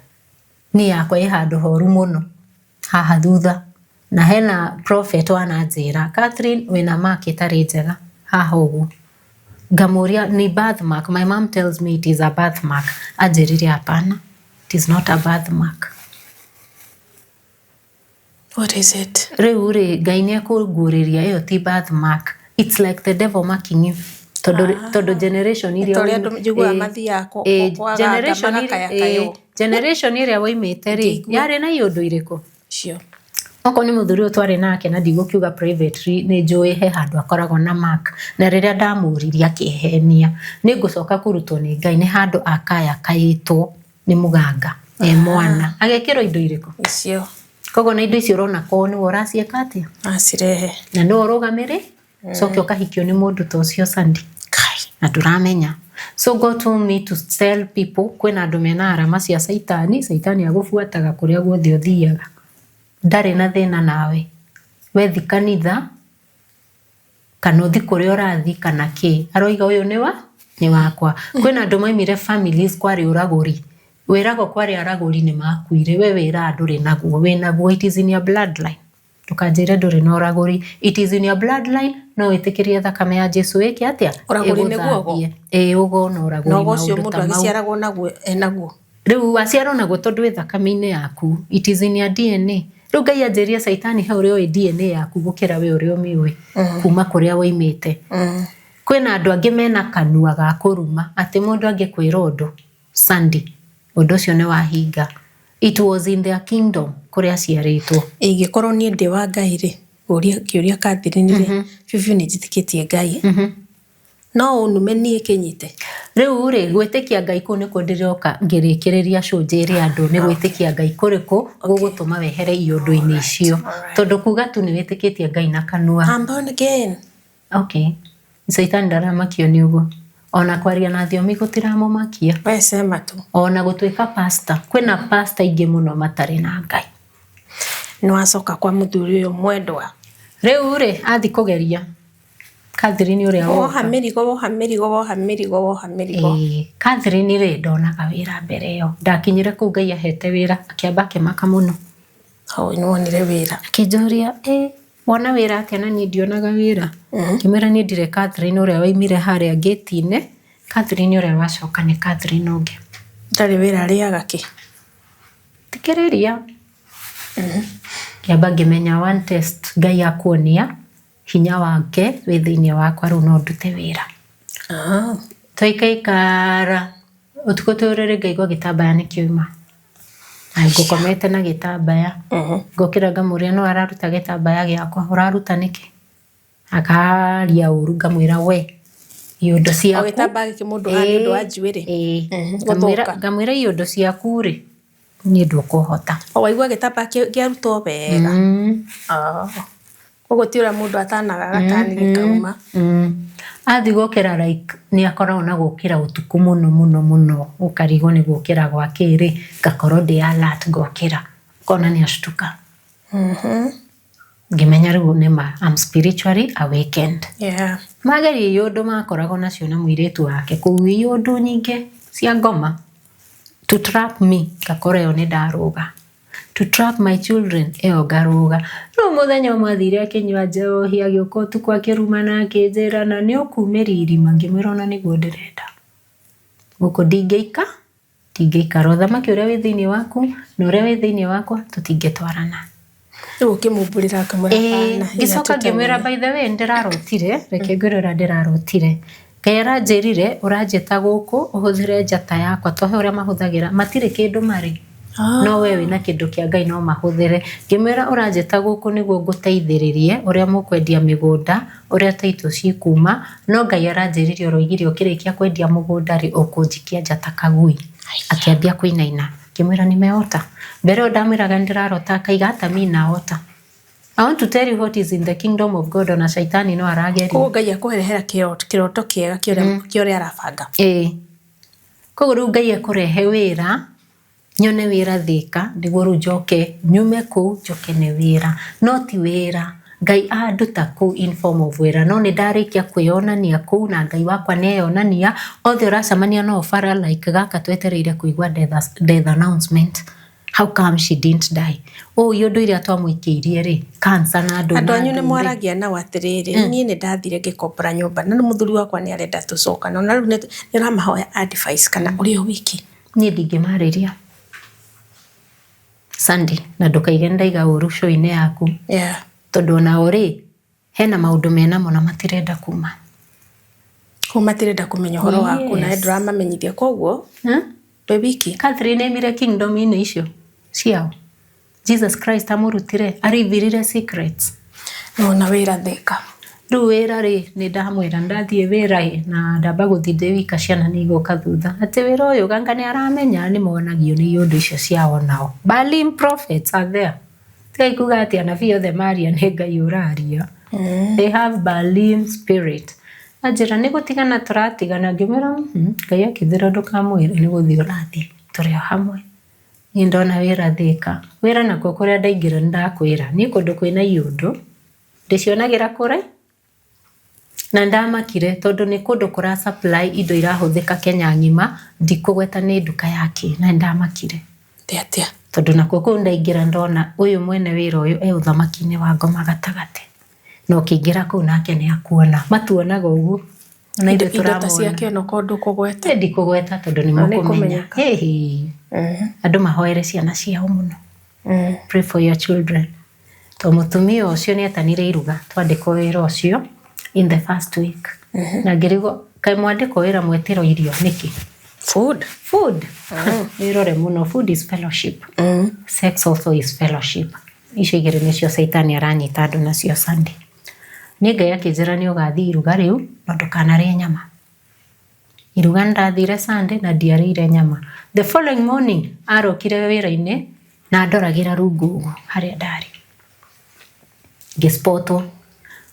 Niĩ yakwa ĩ handũ horu mũno haha thutha. Na hena prophet wananjĩra, Catherine wĩna mark ĩtarĩ njega haha ũguo. Ngamũria ni birthmark. My mom tells me it is a birthmark. Anjĩrire hapana, it is not a birthmark. What is it? Rĩu rĩ Ngai nĩ ekũnguũrĩria ĩyo ti birthmark. It's like the devil marking you. Tondũ tondũ generation iria Ta ũrĩa andũ njiguaga mathiaga kwa aganga generation magakayakaywo. Generation ĩrĩa woimĩte rĩ yarĩ na iũndũ irĩkũ? Cio. Okorwo nĩ mũthuri ũyũ twarĩ nake na ndigũkiuga privately nĩ njũĩ he handũ akoragwo na mark na rĩrĩa ndamũririe akĩhenia nĩ ngũcoka kũrutwo nĩ Ngai nĩ handũ akayakayĩtwo nĩ mũganga. E mwana agekĩrwo indo irĩkũ? Icio. Koguo na indo icio ũrona korwo nĩwe ũraciĩka atĩa? Acirehe. Na nĩwe ũrũgamĩrĩ coke ũkahikio nĩ mũndũ ta ũcio Sandy. Kai. Na ndũramenya. So God told me to tell people kwĩna andũ mena arama cia caitani, caitani agũbuataga kũrĩa guothe ũthiaga. Ndarĩ na thĩna nawe. We thi kanitha kana ũthi kũrĩa ũrathi kana kĩ. Aroiga ũyũ nĩ wa nĩ wakwa. Kwĩna andũ maimire families kwarĩ ũragũri. Wĩragwo kwarĩ aragũri nĩ makuire. We wĩra ndũrĩ naguo. Wĩnaguo, it is in your bloodline. Ndũkanjĩre ndũrĩ na ũragũri. It is in your bloodline. No wĩtĩkĩrie thakame ya Jesu ĩke atĩa? Ũragũri nĩguo ũgo? Ĩgũthambie. Ĩĩ ũgo na ũragũri Na ũgo ũcio maũndũ mũndũ ta mau. agĩciaragwo naguo enaguo. Rĩu waciarwo naguo tondũ wĩ thakame-inĩ yaku. It is in your DNA. Rĩu Ngai anjĩrire caitani he ũrĩa ũĩ DNA yaku gũkĩra we ũrĩa ũmĩũĩ kuma kũrĩa woimĩte. Kwĩna andũ angĩ mena kanua ga kũruma atĩ mũndũ angĩkwĩra ũndũ Sandy, ũndũ ũcio nĩ wahinga. It was in their kingdom kũrĩa aciarĩtwo. Ingĩkorwo niĩ ndĩ wa Ngai rĩ, ngũria kĩũria Catherine rĩ, biũ biũ nĩ njĩtĩkĩtie Ngai. No ũnume niĩ kĩnyite. Rĩu rĩ, gwĩtĩkia Ngai kũu nĩkuo ndĩroka ngĩrĩkĩrĩria show njĩre andũ nĩ gwĩtĩkia Ngai kũrĩkũ gũgũtũma wehere iũndũ-inĩ icio. Tondũ kuga tu nĩ wĩtĩkĩtie Ngai na kanua. I'm born again. Okay. Caitani ndaramakio nĩ ũguo. Ona kwaria na thiomi gũtiramũmakia. We sema tu. Ona gũtuĩka pastor. Kwĩna pastor aingĩ mũno matarĩ na Ngai. Nĩ wacoka kwa mũthuri ũyũ mwendwa. Rĩu rĩ, athi kũgeria Catherine ũrĩa Woha woka. mĩrigo, woha mĩrigo, woha mĩrigo, woha mĩrigo. Ĩĩ, Catherine rĩ ndonaga wĩra mbere ĩyo. Ndakinyire kũu Ngai ahete wĩra, akĩamba akĩmaka mũno. Hau nĩ wonire wĩra. Akĩnjũria, ĩ wona wĩra atĩa na niĩ ndionaga wĩra. Ngĩmwĩra niĩ ndirĩ Catherine ũrĩa waimire harĩa ngĩti-inĩ, Catherine ũrĩa wacoka nĩ Catherine ũngĩ. Ndarĩ wĩra arĩaga kĩ? Thikĩrĩria. Ngĩamba ngĩmenya one test Ngai akuonia hinya wake wĩ thĩinĩ wakwa rĩu no ndute wĩra. Twaikaikara ũtukũ twĩ ũrĩrĩ ngaigua gĩtambaya nĩ kĩauma. Na ngũkomete na gĩtambaya. Ngokĩra ngamũria no araruta gĩtambaya gĩakwa, ũraruta nĩkĩ? Akaria ũru ngamwĩra we iũndũ ciaku. O gĩtambaya gĩkĩ mũndũ haha nĩ ũndũ wa njuĩrĩ. Ĩĩ. Gũthũka. Ngamwĩra iũndũ ciaku rĩ niĩ ndũkũhota. O waigua gĩtambaya kĩarutwo wega. Koguo ti ũrĩa mũndũ atanaga gatani gĩkauma. Athi gũkĩra like nĩ akoragwo na gũkĩra ũtukũ mũno mũno mũno ũkarigwo nĩ gũkĩra gwa kĩrĩ ngakorwo ndĩ alert ngokĩra ngona nĩ ashtuka. Ngĩmenya rĩu nĩ ma I'm spiritually awakened. Mageria iũndũ makoragwo nacio na mũirĩtu wake kũu iũndũ nyingĩ cia ngoma to trap me ngakorwo ĩyo nĩ ndarũga. To trap my children ĩyo ngarũga. Rĩu mũthenya ũmwe athire akĩnyua njohi agĩũka ũtukũ akĩrumana akĩnjĩra na nĩ ũkumĩria irima ngĩmwĩra ona nĩguo ndĩrenda. Gũkũ ndingĩika ndingĩikara ũthamaki ũrĩa wĩ thĩinĩ waku na ũrĩa wĩ thĩinĩ wakwa tũtingĩtwarana. Rĩu ũkĩmumbũrĩra ũkĩmwĩra hapana. Ngĩcoka ngĩmwĩra by the way ndĩrarotire, reke ngwĩre ũrĩa ndĩrarotire. Ngai aranjĩrire ũranjĩta gũkũ ũhũthĩre njata yakwa to he ũrĩa mahũthagĩra matirĩ kĩndũ marĩ. No we wĩna kĩndũ kĩa Ngai no mahũthĩre. Ngĩmwĩra ũranjĩta gũkũ nĩguo ngũteithĩrĩrie ũrĩa mũkwendia mĩgũnda, ũrĩa taitũ cikuma, no Ngai aranjĩrire ũroigire ũkĩrĩkia kwendia mũgũnda rĩ ũkũnjikia njata kagui. Akĩambia kũinaina. Ngĩmwĩra nimeota. Mbere ĩyo ndamwĩraga nĩndĩrarota akaiga hata mi naota. I want to tell you what is in the kingdom of God ona caitani no arageria. Koguo Ngai akũrehera kĩroto kĩega kĩa ũrĩa arabanga. Ĩĩ. Koguo rĩu Ngai ekũrehe wĩra nyone wĩra Thĩka nĩguo rĩu njoke nyume kũu njoke nĩ wĩra no ti wĩra Ngai anduta kũu in form of wĩra no nĩ ndarĩkia kwĩyonania kũu na Ngai wakwa nĩ eyonania othe ũracemania nao bara like gaka twetereire kũigua death announcement. How come she didn't die? Ũũ iũndũ iria twamũikĩirie rĩ cancer na andũ Andũ na anyu nĩ andũ rĩ. mwaragia nao atĩrĩrĩ niĩ nĩ ndathire ngĩkombora nyũmba na mũthuri wakwa nĩ arenda tũcokane ona rĩu nĩ ũramahoya advice kana ũrĩ o wiki. Niĩ ndingĩmarĩria Sandy na ndũkaige nĩ ndaiga ũru show-inĩ yaku tondũ onao rĩ hena maũndũ menamo na matirenda kuma. Kũu matirenda kũmenya ũhoro waku nawe ndũramamenyithia koguo wĩ wiki. Catherine aimire kingdom-inĩ icio ciao. Jesus Christ amũrutire arivirire secrets. Nĩwona wĩra Thĩka. Rĩu wĩra rĩ, nĩ ndamwĩra ndathiĩ wĩra ĩ, na ndamba gũthiĩ ndĩ wika, ciana nĩ igũka thutha. Atĩ wĩra ũyũ ganga nĩ aramenya nĩ monagio nĩ iũndũ icio ciao nao. Baalim prophets are there. Tigai kuga atĩ anabii othe maria nĩ Ngai ũraria. They have Baalim spirit. Anjĩra nĩ gũtigana tũratigana, ngĩmwĩra Ngai akĩnjĩra ndũkamwĩre nĩ gũthiĩ ũrathiĩ, tũrĩ o hamwe. Niĩ ndona wĩra Thĩka. Wĩra nakuo kũrĩa ndaingĩra nĩ ndakwĩra, niĩ kũndũ kwĩna iũndũ ndĩcionagĩra kũraihu. Na ndamakire tondũ nĩ kũndũ kũra supply indo irahũthĩka Kenya ng'ima, ndikũgweta nĩ nduka ya kĩ, na nĩndamakire. Atĩ atĩa? Tondũ nakuo kũu ndaingĩra ndona ũyũ mwene wĩra ũyũ e ũthamaki-inĩ wa ngoma gatagatĩ. Na ũkĩingĩra kũu nake nĩ akuona. Matuonaga ũguo. Na ithuĩ Indo ta tũramona. ciake onokorwo ndũkũgweta. Ĩ ndikũgweta tondũ nĩ Na nĩ mũkũmenya. kũmenyeka. Ĩhĩ. Andũ mahoere ciana ciao mũno. Pray for your children. To mũtumia ũcio nĩ etanire iruga twandĩkwo wĩra ũcio in the first week. Na ngĩrigwo kaĩ mwandĩkwo wĩra mwetĩrwo irio nĩkĩ? Food. Food. Wĩrore mũno. Food is fellowship. Sex also is fellowship. Icio igĩrĩ nĩcio caitani aranyita andũ nacio Sunday. Niĩ Ngai akĩnjĩra nĩ ũgathiĩ iruga rĩu no ndũkanarĩe nyama. Iruga nĩndathire Sunday na ndiarĩire nyama. The following morning arokire wĩra-inĩ na andoragĩra rungu ũguo harĩa ndarĩ. Ngĩspotwo.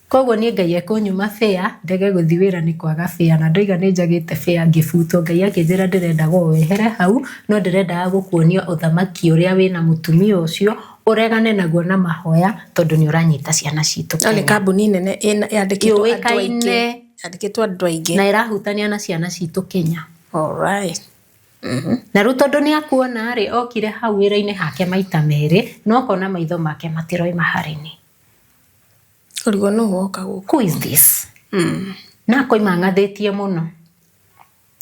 Koguo niĩ Ngai ekũnyuma fare ndege gũthiĩ wĩra nĩ kwaga fare na ndoiga nĩ njagĩte fare ngĩbutwo. Ngai akĩnjĩra ndĩrendaga o wehere hau no ndĩrendaga gũkuonia ũthamaki ũrĩa wĩna mũtumia ũcio ũregane naguo na mahoya tondũ nĩ ũranyita ciana citũ No nĩ Kenya. kambuni nene yandĩkĩtwo andũ aingĩ. Yũĩkaine. Yandĩkĩtwo andũ aingĩ. Na ĩrahutania na ciana citũ Kenya. All right. Na rĩu tondũ nĩ akuona rĩ, okire hau wĩra-inĩ hake maita merĩ, no akona maitho make matiroima harĩ niĩ. Ũrigwo nũ woka gũkũ? Who is this? Na akoima ang'athĩtie mũno.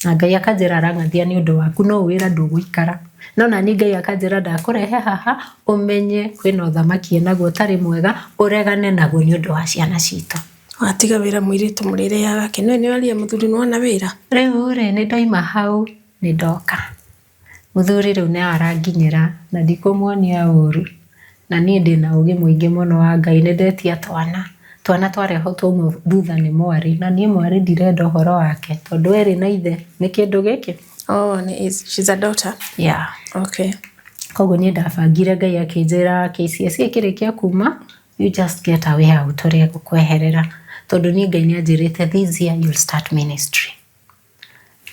Na Ngai akanjĩra arang'athia nĩ ũndũ waku, no wĩra ndũgũikara. No nani Ngai akanjĩra ndakũrehe haha, ũmenye kwĩna ũthamaki enaguo ũtarĩ mwega, ũregane naguo nĩ ũndũ wa ciana citũ. Watiga wĩra mũirĩtu mũrĩrĩaga kĩ? Nĩũĩ nĩwaria mũthuri nĩwona wĩra? Rĩu rĩ, nĩ ndoima hau, nĩ ndoka. Mũthuri rĩu nĩ aranginyĩra na ndikũmuonia ũru. Na niĩ ndĩna ũgĩ mũingĩ mũno wa Ngai, nĩ ndetia twana. Twana twarehwo twaumwo thutha nĩ mwarĩ, na niĩ mwarĩ ndirenda ũhoro wake, tondũ erĩ na ithe nĩ kĩndũ gĩkĩ. Oh, she's a daughter? Yeah. Okay. Koguo niĩ ndabangire Ngai akĩnjĩra KCSE ĩkĩrĩkia kuma, you just get a way out ũrĩa ĩgũkweherera. Tondũ niĩ Ngai nĩ anjĩrĩte this year you'll start ministry.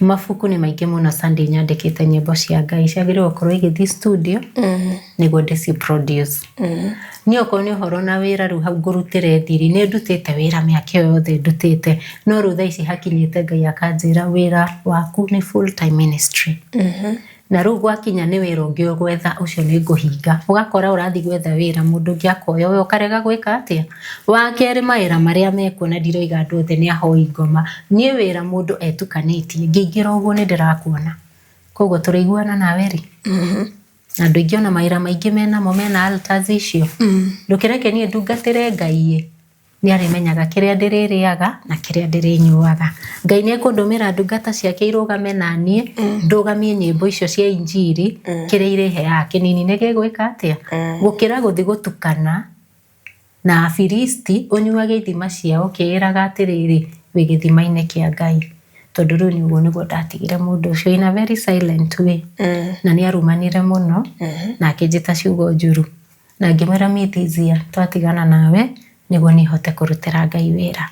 Mabuku nĩ maingĩ mũno Sunday nyandĩkĩte nyĩmbo cia Ngai ciagĩrĩirwo gũkorwo igĩthiĩ studio nĩguo ndĩci produce. Niĩ okorwo nĩ ũhoro na wĩra rĩu hau ngũrutĩre thiri, nĩ ndutĩte wĩra mĩaka ĩyo yothe ndutĩte, no rĩu thaa ici hakinyĩte Ngai akanjĩra wĩra waku nĩ full time ministry. Na rĩu gwakinya nĩ wĩra ũngĩ ũgwetha ũcio nĩ ngũhinga. Ũgakora ũrathiĩ gwetha wĩra mũndũ ũngĩ akoya we ũkarega gwĩka atĩa. Wa kerĩ mawĩra marĩa mekuo na ndiroiga andũ othe nĩ ahoi ngoma. Niĩ wĩra mũndũ etukanĩtie ngĩingĩra ũguo nĩ ndĩrakuona. Koguo tũrĩiguana nawe rĩ? Na andũ aingĩ ona mawĩra maingĩ menamo mena altars icio. Ndũkĩreke niĩ ndungatĩre Ngai ĩ. Nĩ arĩmenyaga kĩrĩa ndĩrĩrĩaga na kĩrĩa ndĩrĩnyuaga. Ngai nĩ ekũndũmĩra ndungata ciake irũgame na niĩ, ndũgamie nyĩmbo icio cia injiri, kĩrĩa irĩheaga kĩnini nĩ gĩgwĩka atĩa? Gũkĩra gũthiĩ gũtukana na Afilisti, ũnyuage ithima ciao ũkĩĩraga atĩrĩrĩ, wĩ gĩthima-inĩ kĩa Ngai. Tondũ rĩu nĩ ũguo nĩguo ndatigire mũndũ ũcio in a very silent way. Na nĩ arumanire mũno, na akĩnjĩta ciugo njũru. Na ngĩmwĩra me this year twatigana nawe nĩguo niĩ hote kũrutĩra Ngai wĩra.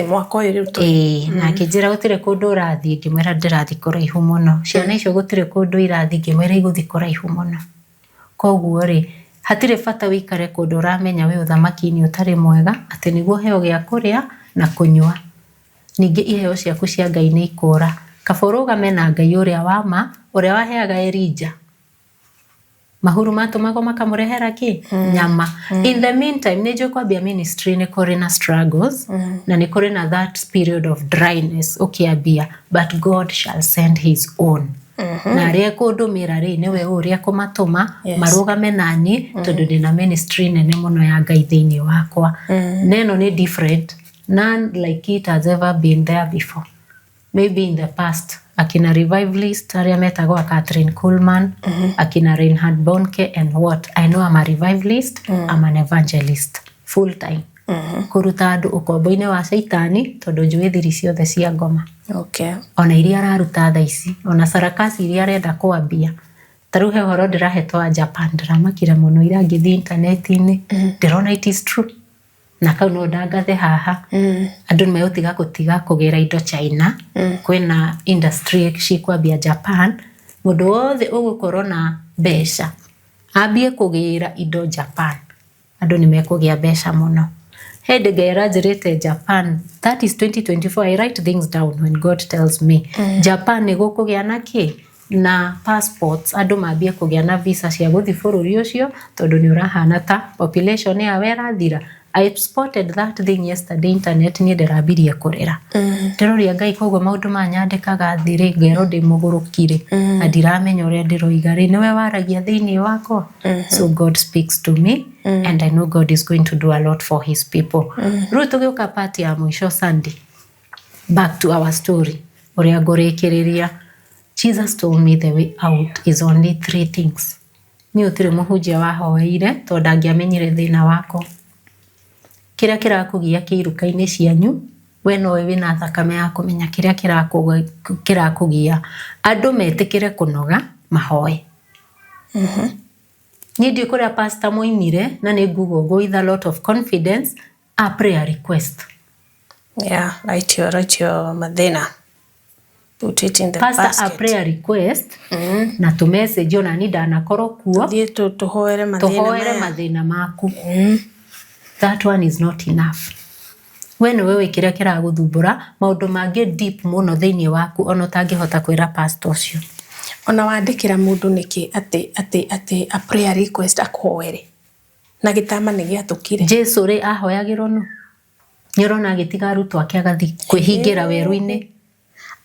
Mwaka ũyũ rĩu tũrĩ. Ĩĩ, na akĩnjĩra gũtirĩ kũndũ ũrathiĩ, ngĩmwĩra ndĩrathiĩ kũraihu mũno. Ciana icio gũtirĩ kũndũ irathiĩ, ngĩmwĩra igũthiĩ kũraihu mũno. Koguo rĩ, hatirĩ bata wĩikare kũndũ ũramenya wĩ ũthamaki-inĩ ũtarĩ mwega, atĩ nĩguo ũheo gĩa kũrĩa na kũnyua. Ningĩ iheo ciaku cia Ngai nĩ ikũra. Kaba ũrũgame na Ngai ũrĩa wa ma, ũrĩa waheaga Elijah mahuru matũmagwo makamũrehera kĩ nyama. In the meantime nĩ njũĩ kwambia ministry nĩ kũrĩ na struggles na nĩ kũrĩ na that period of dryness ũkĩambia, but God shall send his own. Na arĩa ekũndũmĩra rĩ nĩwe ũrĩa ekũmatũma marũgame naniĩ tondũ ndĩna ministry nene mũno ya Ngai thĩinĩ wakwa. Na ĩno nĩ different, none like it has ever been there before. Maybe in the past akina revivalist arĩa metagwo a Catherine Kuhlman, akina Reinhard Bonnke and what. I know I'm a revivalist, I'm an evangelist full time. Kũruta andũ ũkombo-inĩ wa caitani, tondũ njũĩ thiri ciothe cia ngoma. Ona iria araruta thaa ici, ona sarakasi iria arenda kwambia. Ta rĩu he ũhoro ndĩrahetwo wa Japan, ndĩramakire mũno ira ngĩthiĩ intaneti-inĩ, ndĩrona it is true. Na kau no ndangathe haha. Andũ nĩ megũtiga gũtiga kũgĩra indo China, kwĩna industry cikwambia Japan. Mũndũ wothe ũgũkorwo na mbeca, ambie kũgĩra indo Japan. Andũ nĩ mekũgĩa mbeca mũno. He hĩndĩ Ngai aranjĩrĩte Japan, that is 2024, I write things down when God tells me. Japan nĩ gũkũgĩa na kĩ? Na passports, andũ mambie kũgĩa na visa cia gũthiĩ bũrũri ũcio, tondũ nĩ ũrahana ta population yao ĩrathira. I spotted that thing yesterday internet, niĩ ndĩrambirie kũrĩra. Ndĩroria Ngai, koguo maũndũ maya nyandĩkaga thĩ rĩ, ngerwo ndĩ mũgũrũki rĩ, na ndiramenya ũrĩa ndĩroiga rĩ, nĩwe waragia thĩinĩ wakwa. So God speaks to me, and I know God is going to do a lot for his people. Rĩu tũgĩũka part ya mũico Sunday, back to our story, ũrĩa ngũrĩkĩrĩria. Jesus told me the way out is only three things. Niĩ gũtirĩ mũhunjia wahoeire tondũ ndangĩamenyire thĩna wakwa. Kĩrĩa kĩrakũgia kĩiruka-inĩ cianyu, we nowe wĩna thakame ya kũmenya kĩrĩa kĩrakũgia. Andũ metĩkĩre kũnoga mahoe. Niĩ ndiũĩ kũrĩa pastor moimire, na nĩ nguga ũguo with a lot of confidence, a prayer request. Yeah, write your mathĩna. Put it in the Pastor, a basket. prayer request na tũ message, ona ni ndanakorwo kuo. Thiĩ tũhoere mathĩna Tũhoere maya. Mathĩna maku. That one is not enough. We nĩwe wĩ kĩrĩa kĩragũthumbũra, maũndũ mangĩ deep mũno thĩinĩ waku ona ũtangĩhota kwĩra pastor ũcio. Ona wandĩkĩra mũndũ nĩkĩ atĩ a prayer request akũhoere na gĩtama nĩ gĩatũkire? Jesu rĩ, ahoyagĩrwo nũ? Nĩ ũrona agĩtiga arutwo ake agathiĩ kwĩhingĩra werũ-inĩ.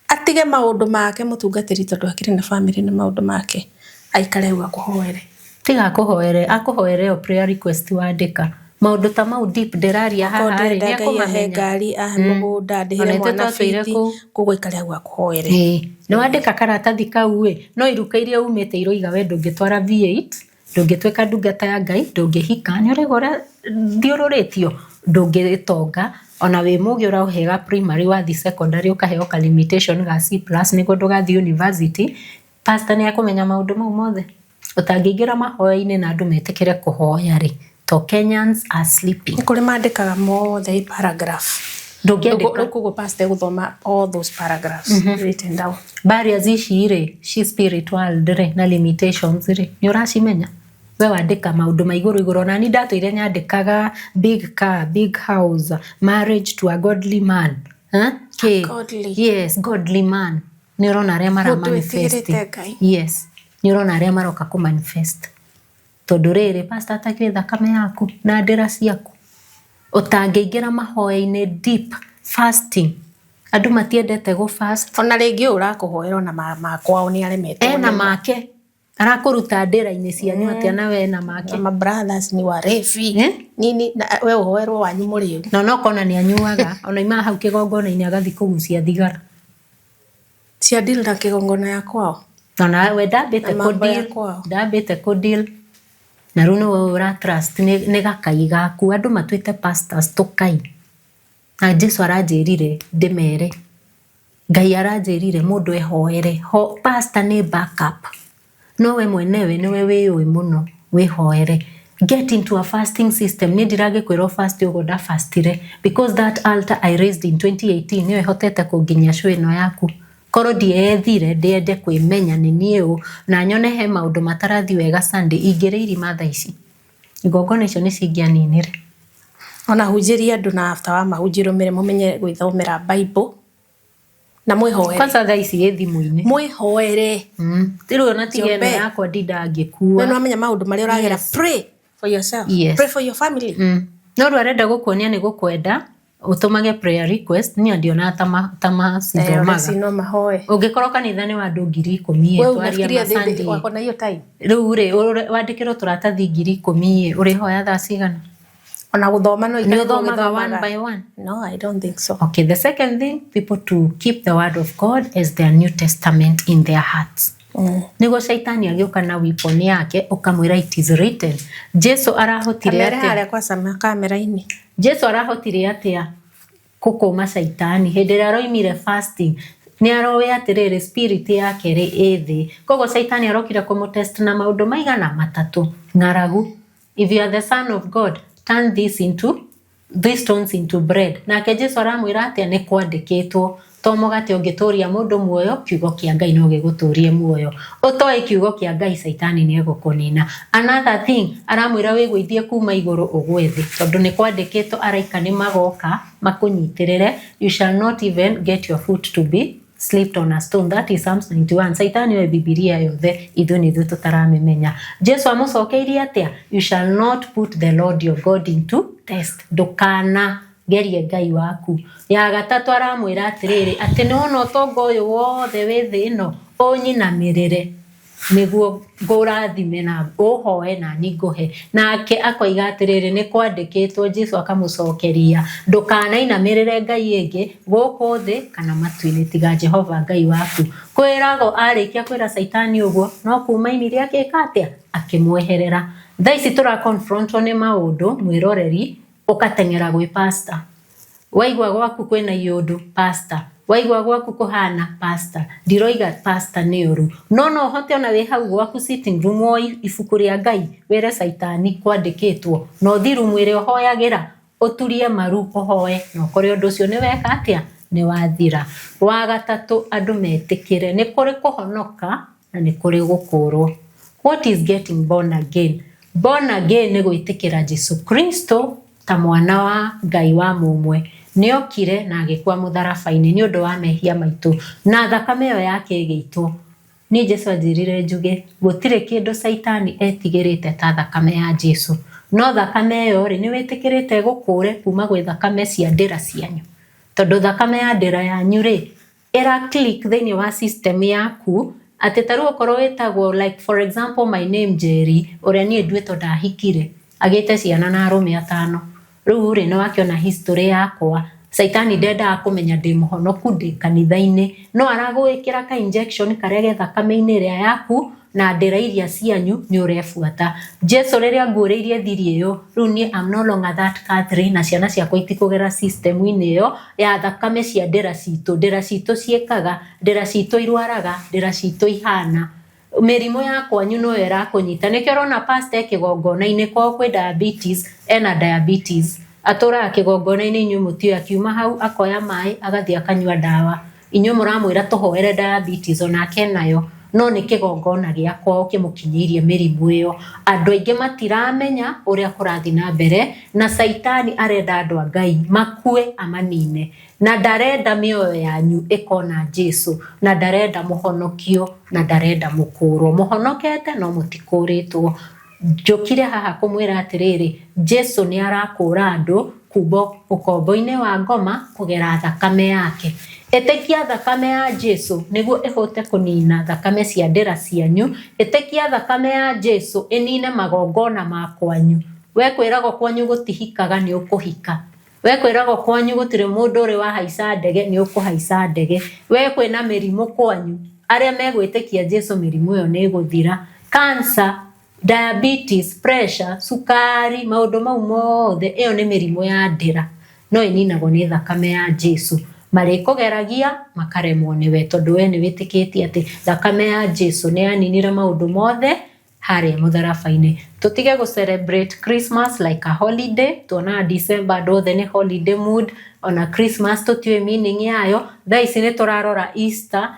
Atige maũndũ make mũtungatĩri, tondũ akĩrĩ na family na maũndũ make, aikare hau akũhoere? Tiga akũhoere, akũhoere o prayer request wandĩka. Maũndũ ta mau deep ndĩraria Korwo haha rĩ, ndĩrenda nĩ Ngai ahe akũmamenya. ngari, ahe mũgũnda, ndĩhĩre Ona ithuĩ mwana twatũire bithi, kũu. Koguo aikare hau akũhoere. Ĩĩ, nĩ wandĩka karatathi kau ĩ, no iruka iria umĩte iroiga we ndũngĩtwara V8, ndũngĩtuĩka ndungata ya Ngai, ndũngĩhika, nĩ ũraigua ũrĩa thiũrũrĩtio, ndũngĩtonga, ona wĩ mũgĩ ũrahega primary, wathiĩ secondary ũkaheo ka limitation ga C+ nĩguo ndũgathiĩ university. Pastor nĩ akũmenya maũndũ mau mothe? Ũtangĩingĩra mahoya-inĩ na andũ metĩkĩre kũhoya rĩ, to Kenyans are sleeping. Nĩ kũrĩ mandĩkaga mothe i paragraph. Ndũngĩandĩka. Rĩu koguo pastor egũthoma all those paragraphs written down. Barriers ici rĩ, ci spirit world rĩ, na limitations rĩ, nĩ ũracimenya? We wandĩka maũndũ ma igũrũ igũrũ, ona ni ndatũire nyandĩkaga big car, big house, marriage to a godly man. Huh? Kĩ? Godly. Yes, godly man. Nĩ ũrona arĩa mara Mũndũ manifest. wĩtigĩrĩte Ngai. Yes, nĩ ũrona arĩa maroka kũ manifest. Tondũ rĩrĩ, pastor atakĩũĩ thakame yaku na ndĩra ciaku. Ũtangĩingĩra mahoya-inĩ deep fasting. Andũ matiendete gũ fast. Ona rĩngĩ ũyũ ũrakũhoera ona makwao nĩ aremetwo Ena nĩmo. Make arakũruta ndĩra-inĩ cianyu atĩa na we ena make? Na ma brothers ni warevi. Eh? Nini, na we ũhoerwo wanyu mũrĩu. Na onokona nĩ anyuaga, ona imaga hau kĩgongona-inĩ agathiĩ kũgucia thigara. Cia deal na kĩgongona ya kwao. Ona we ndambĩte Na mambo ya kũ deal, kwao. Ndambĩte kũ deal na rĩu nĩwe ũra trust nĩ gakai gaku. Andũ matuĩte pastors tũkai, na Jesu aranjĩrire ndĩmere, Ngai aranjĩrire mũndũ ehoere. Ho, pastor nĩ backup, no we mwenewe nĩwe wĩyũĩ mũno, wĩhoere. Get into a fasting system. Niĩ ndiragĩkwĩra fast ũguo ndafastire, because that altar I raised in 2018 nĩyo ĩhotete kũnginyia show ĩno yaku. Korwo ndiethire ndĩende kwĩmenya nĩ niĩ ũ na nyone he maũndũ matarathiĩ wega Sunday, ingĩrĩ irima thaa ici, igongona icio nĩ cingĩaninire. Ona hunjĩria andũ, na after wa mahunjĩrio mere mũmenye gwĩthomera Bible na mwĩhoere. Kwanza thaa ici ĩ thimũ-inĩ. Mwĩhoere. Rĩu ona tiga ĩno Njombe. yakwa ndinda We ngĩkua. nĩwamenya maũndũ marĩa ũragera. Pray for yourself. Pray for your family. No rĩu arenda gũkuonia nĩ gũkwenda ũtũmage prayer request, niĩ ndionaga ta macithomaga. No mahoe. Ũngĩkorwo kanitha nĩ wa andũ 10,000 Wewe ĩ, twarie unafikiria ma-Sunday. wako na hiyo time? Rĩu rĩ, wandĩkĩrwo tũratathi 10,000 ĩ, ũrĩhoya thaa cigana? Ona gũthoma no Nĩ ikare ũthomaga one ũgĩthomaga. by one? No, I don't think so. Okay, the second thing, people to keep the word of God as their New Testament in their hearts. Nĩguo caitani agĩũka na weapon yake, ũkamwĩra, "It is written." Jesu arahotire Kamere atĩa? Harĩa kwa kamera-inĩ. Jesu arahotire atĩa kũkũma caitani hĩndĩ ĩrĩa aroimire fasting? Nĩ aroĩ atĩrĩrĩ, spirit yake rĩ ĩ thĩ. Koguo caitani arokire kũmũtest na maũndũ maigana matatũ. Ng'aragu, "If you are the son of God, turn this into these stones into bread." Nake Jesu aramwĩra atĩa? Nĩ kwandĩkĩtwo, to mũgate ũngĩtũria mũndũ muoyo, kiugo kĩa Ngai no gĩgũtũrie muoyo. Ũtoĩ kiugo kĩa Ngai, caitani nĩ egũkũnina. Another thing aramwĩra, wĩgũithie kuma igũrũ ũgwe thĩ, tondũ nĩ kwandĩkĩtwo, araika nĩ magoka makũnyitĩrĩre, you shall not even get your foot to be slipped on a stone. That is Psalms 91. Caitani oĩ Bibilia yothe, ithuĩ nĩ ithuĩ tũtaramĩmenya. Jesu amũcokeirie atĩa? "You shall not put the Lord your God into test." Ndũkana gerie Ngai waku. Ya gatatũ aramwĩra atĩrĩrĩ, atĩ nĩ wona ũtonga ũyũ wothe wĩ thĩ ĩno, ũnyinamĩrĩre nĩguo ngũrathime na ũhoe na ni ngũhe. Nake akoiga atĩrĩrĩ, nĩ kwandĩkĩtwo. Jesu akamũcokeria, ndũkanainamĩrĩre ngai ĩngĩ gũkũ thĩ kana matu-inĩ tiga Jehova Ngai waku. Kwĩragwo arĩkia kwĩra caitani ũguo, no kuma imire akĩka atĩa? Akĩmweherera. Thaa ici tũra confrontwo nĩ maũndũ, mwĩroreri, ũgateng'era gwĩ pastor. Waigua gwaku kwĩna iũndũ, pastor. Waigua gwaku kũhana, pastor. Ndiroiga pastor nĩ ũru, no no ũhote ona wĩ hau gwaku sitting room, woi ibuku rĩa Ngai, wĩre caitani kwandĩkĩtwo, na ũthi rumu ĩrĩa ũhoyagĩra, ũturie maru ũhoe, na ũkore ũndũ ũcio nĩ weka atĩa? Nĩ wathira. Wa gatatũ, andũ metĩkĩre nĩ kũrĩ kũhonoka na nĩ kũrĩ gũkũrwo. What is getting born again? Born again nĩ gwĩtĩkĩra Jesu Kristo ta mwana wa Ngai wa mũmwe. Nĩ okire na agĩkua mũtharaba-inĩ nĩ ũndũ wa mehia maitũ, na thakame ĩyo yake ĩgĩitwo. Niĩ Jesu anjĩrire njuge gũtirĩ kĩndũ caitani etigĩrĩte ta thakame ya Jesu. No thakame ĩyo rĩ, nĩ wĩtĩkĩrĩte gũkũre kuma gwĩ thakame cia ndĩra cianyu? Tondũ thakame ya ndĩra yanyu rĩ, ĩra click thĩinĩ wa system yaku atĩ ta rĩu okorwo wĩtagwo, like for example, my name Njeri, ũrĩa niĩ nduĩtwo ndahikire agĩte ciana na arũme atano. Rĩu rĩ, nĩ wakĩona history yakwa. Caitani ndendaga kũmenya ndĩ mũhonoku, ndĩ kanitha-inĩ, no aragwĩkĩra ka injection karĩa ge thakame-inĩ ĩrĩa yaku na ndĩra iria cianyu nĩ ũrebuata. Jesu rĩrĩa nguũrĩirie thiri ĩyo, rĩu niĩ am no longer that Catherine, na ciana ciakwa itikũgera system-inĩ ĩyo ya thakame cia ndĩra citũ. Ndĩra citũ ciĩkaga, ndĩra citũ irwaraga, ndĩra citũ ihana mĩrimũ ya kwanyu noyo ĩrakũnyita. Nĩkĩo ũrona pastor e kĩgongona-inĩ, kwao kwĩ diabetes, ena diabetes, atũraga kĩgongona-inĩ, inyuĩ mũtiũĩ. Akiuma hau akoya maĩ agathiĩ akanyua ndawa. Inyuĩ mũramwĩra tũhoere diabetes, onake nayo, no nĩ kĩgongona gĩa kwao kĩmũkinyĩirie mĩrimũ ĩyo. Andũ aingĩ matiramenya ũrĩa kũrathiĩ na mbere, na caitani arenda andũ a Ngai makue amanine, na ndarenda mĩoyo yanyu ĩkona Jesu, na ndarenda mũhonokio, na ndarenda mũkũrwo. Mũhonokete no mũtikũrĩtwo. Njũkire haha kũmwĩra atĩrĩrĩ, Jesu nĩ arakũra andũ kuma ũkombo-inĩ wa ngoma kũgera thakame yake. Ĩtĩkia thakame ya Jesu nĩguo ĩhote kũnina thakame cia ndĩra cianyu. Ĩtĩkia thakame ya Jesu ĩnine magongona ma kwanyu. We kwĩragwo kwanyu gũtihikaga, nĩ ũkũhika. We kwĩragwo kwanyu gũtirĩ mũndũ ũrĩ wahaica ndege, nĩ ũkũhaica ndege. We kwĩna mĩrimũ kwanyu, arĩa megwĩtĩkia Jesu, mĩrimũ ĩyo nĩ ĩgũthira. Cancer, diabetes, pressure, cukari, maũndũ mau mothe, ĩyo nĩ mĩrimũ ya ndĩra, no ĩninagwo nĩ thakame ya Jesu. Marĩkũgeragia makaremwo nĩwe, tondũ we nĩ wĩtĩkĩtie atĩ thakame ya Jesu nĩ yaninire maũndũ mothe harĩa mũtharaba-inĩ. Tũtige gũ celebrate Christmas like a holiday. Tuonaga December andũ othe nĩ holiday mood, ona Christmas tũtiũĩ meaning yayo. Thaa ici nĩ tũrarora Easter,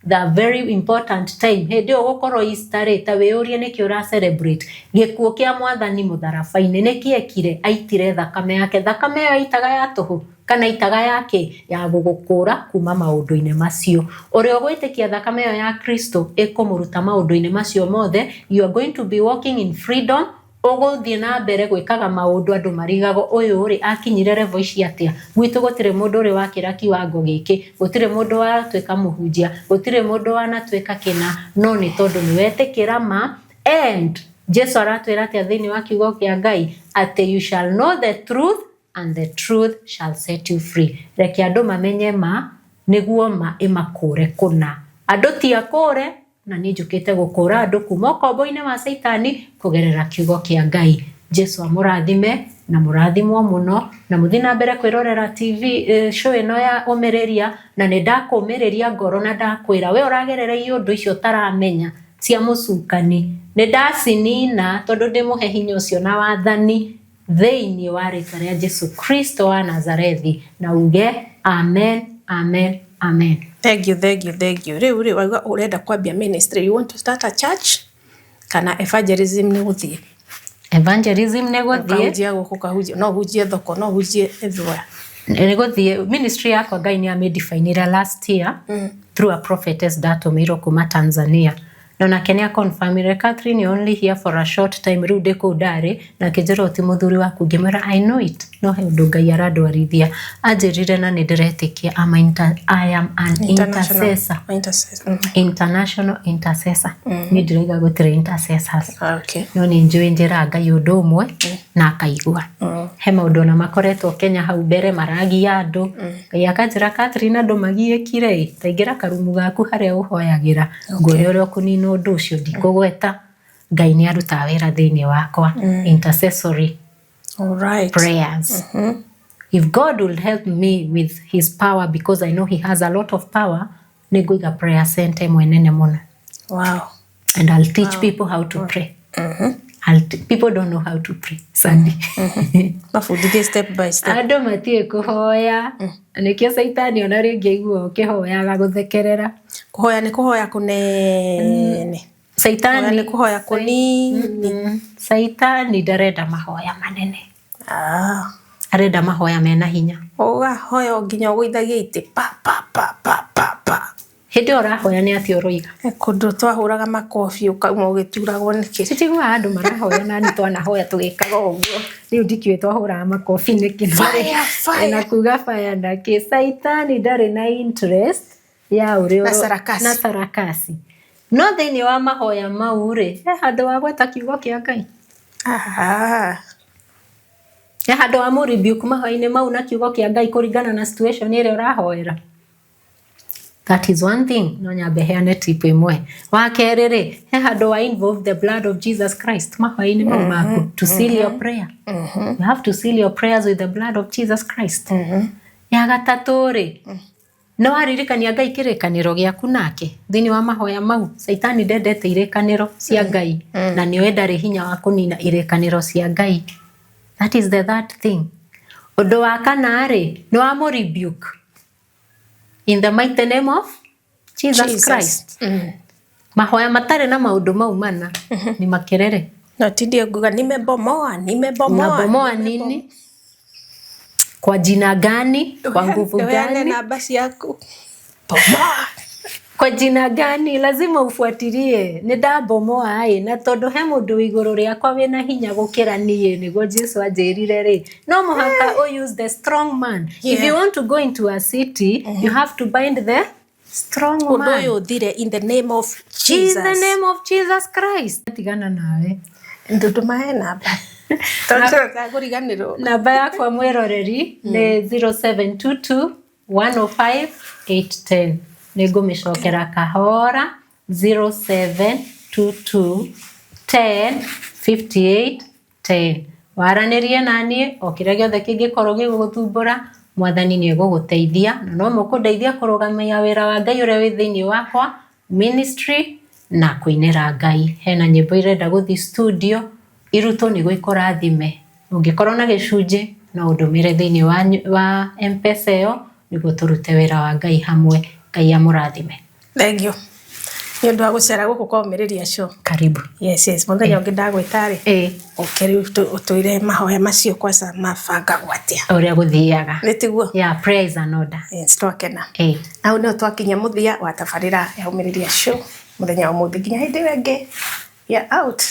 the very important time. Hĩndĩ ĩyo gũkorwo Easter rĩ, ta wĩyũrie nĩkĩ ũra celebrate gĩkuũ kĩa Mwathani mũtharaba-inĩ. Nĩkĩ ekire? Aitire thakame yake. Thakame ĩyo aitaga ya tũhũ kana itaga yake ya gũgũkũra kuma maũndũ-inĩ macio? Ũrĩa ũgwĩtĩkia thakame ĩyo ya Kristo ĩkũmũruta maũndũ-inĩ macio mothe, you are going to be walking in freedom. Ũgũthiĩ na mbere gwĩkaga maũndũ andũ marigagwo, ũyũ rĩ, akinyire level ici atĩa? Gwitũ gũtirĩ mũndũ ũrĩ wakĩra kiwango gĩkĩ, gũtirĩ mũndũ watuĩka mũhunjia, gũtirĩ mũndũ wanatuĩka kĩna, no nĩ tondũ nĩ wetĩkĩra ma. And Jesu aratwĩra atĩa thĩinĩ wa kiugo kĩa Ngai? Atĩ you shall know the truth and the truth shall set you free. Reke andũ mamenye ma nĩguo ma ĩmakũre kũna. Andũ ti akũre. Na niĩ njũkĩte gũkũra andũ kuma ũkombo-inĩ wa Caitani kũgerera kiugo kĩa Ngai. Jesu amũrathime na mũrathimwo mũno, na mũthiĩ na mbere kwĩrorera TV show ĩno ya Ũmĩrĩria, na nĩ ndakũmĩrĩria ngoro na ndakwĩra we ũragerera iũndũ icio ũtaramenya cia mũcukani, nĩ ndacinina tondũ ndĩmũhe hinya ũcio na wathani thĩinĩ wa rĩtwa rĩa Jesu Kristo wa Nazarethi, na uge amen, amen, amen. Thank you, thank you, thank you. Rĩu rĩ, wauga ũrenda kwambia ministry, you want to start a church kana evangelism nĩ gũthiĩ? Evangelism nĩ gũthiĩ. Ũkahunjia gũkũ, ũkahunjia, no ũhunjie thoko, no ũhunjie everywhere. Nĩ gũthiĩ. Ministry yakwa Ngai nĩ amĩdefinire last year through a prophetess ndatũmĩirwo kuma Tanzania, no nake nĩ aconfirmire, "Catherine, you're only here for a short time." Rĩu ndĩ kũu ndarĩ na akĩnjĩra, "Ũti mũthuri waku." Ngĩmwĩra, "I know it, no he ũndũ Ngai arandwarithia." Anjĩrire na nĩ ndĩretĩkia I am an intercessor. Intercessor. International intercessor. Niĩ ndirauga gũtirĩ intercessors, no nĩ njũĩ njĩraga Ngai ũndũ ũmwe na akaigua. He maũndũ ona makoretwo Kenya hau mbere maragia andũ, Ngai akanjĩra, "Catherine, andũ magiĩkire ĩ, taingĩra karumu gaku harĩa ũhoyagĩra, nguone ũrĩa ũkũnina ũndũ ũcio." Ndikũgweta. Ngai nĩ arutaga wĩra thĩinĩ wakwa, intercessory All right. prayers. If God will help me with his power, because I know he has a lot of power, nĩ ngũiga prayer center ĩmwe nene mũno and I'll teach people how to pray. People don't know how to pray, Sandy. Mabundithie step by step. Andũ matiũĩ kũhoya. Nĩkĩo Caitani ona rĩngĩ aigua ũkĩhoya agagũthekerera. Kũhoya nĩ kũhoya kũnene. Caitani Kũhoya nĩ kũhoya kũnini. Caitani ndarenda mahoya manene. Arenda mahoya mena hinya. Ũgahoya o nginya ũgũithagie itĩ pa pa pa pa pa pa. Hĩndĩ ĩyo ũrahoya nĩ atĩa ũroiga? He kũndũ twahũraga makobi ũkauma ũgĩturagwo nĩkĩ. Titiguaga andũ marahoya, nani twanahoya tũgĩkaga ũguo. Rĩu ndikĩũĩ twahũraga makobi nĩkĩ. Fire, fire. Na kuga fire nakĩ. Caitani ndarĩ na interest ya ũrĩa Na sarakasi. Na sarakasi. No thĩinĩ wa mahoya mau rĩ, he handũ wa gweta kiugo kĩa Ngai. He handũ wa mũ rebuke mahoya-inĩ mau na kiugo kĩa Ngai kũringana na situation ĩrĩa ũrahoera. That is one thing. No nyambe heane tip ĩmwe. Wa kerĩ rĩ, he handũ wa involve the blood of Jesus Christ mahoya-inĩ mau maku to seal your prayer. You have to seal your prayers with the blood of Jesus Christ. Ya gatatũ rĩ, nĩ waririkania Ngai kĩrĩkanĩro gĩaku nake thĩinĩ wa mahoya mau. Caitani ndendete irĩkanĩro cia Ngai, na nĩoĩ ndarĩ hinya wa kũnina irĩkanĩro cia Ngai. That is the third thing. Ũndũ wa kana rĩ, nĩ wa mũ rebuke in the mighty name of Jesus, Jesus. Christ. Mahoya matarĩ na maũndũ mau mana ni makerere. No tindie nguga nimebomoa, nimebomoa. Unabomoa nini? Kwa jina gani? Kwa nguvu Ndũheane gani? namba ciaku. Bomoa. Kwa jina gani? Lazima ufuatilie. Nĩ ndabomoa ĩ, na tondũ he mũndũ wĩ igũrũ rĩakwa wĩna hinya gũkĩra niĩ, nĩguo Jesu anjĩrire rĩ, no mũhaka ũ use the strong man. If you want to go into a city, you have to bind the strong Ũndũ man. ũyũ ũthire in the name of In the Jesus. name of Jesus Christ. Tigana nawe. Ndũtũmahe namba. Tondũ ndagũriganĩrwo. Namba yakwa mwĩroreri nĩ 0722 105 810. Nĩ ngũmĩcokera kahora, 0722 10 58 10. Waranĩrie naniĩ o kĩrĩa gĩothe kĩngĩkorwo gĩgũgũthumbũra, Mwathani nĩ egũgũteithia, na no mũkũndeithia kũrũgamia wĩra wa Ngai ũrĩa wĩ thĩinĩ wakwa, ministry na kũinĩra Ngai. Hena nyĩmbo irenda gũthiĩ studio irutwo nĩguo ikũrathime. Ũngĩkorwo na gĩcunjĩ no ũndũmĩre thĩinĩ wa M-Pesa ĩyo nĩguo tũrute wĩra wa Ngai hamwe. Ngai amũrathime. Thank you. Nĩ ũndũ wa gũcera gũkũ kwa Ũmĩrĩria Show. Karibu. Yes. Mũthenya ũngĩ ndagwĩta rĩ, ũke rĩu ũtwĩre mahoya macio kwanza mabangagwo atĩa. Ũrĩa gũthiaga. Nĩ tiguo? Yeah, prayer is an order. Yes, twakena. Na hau nĩho twakinya mũthia wa tabarĩra ya Ũmĩrĩria Show mũthenya wa ũmũthĩ. Nginya hĩndĩ ĩyo ĩngĩ, we are out.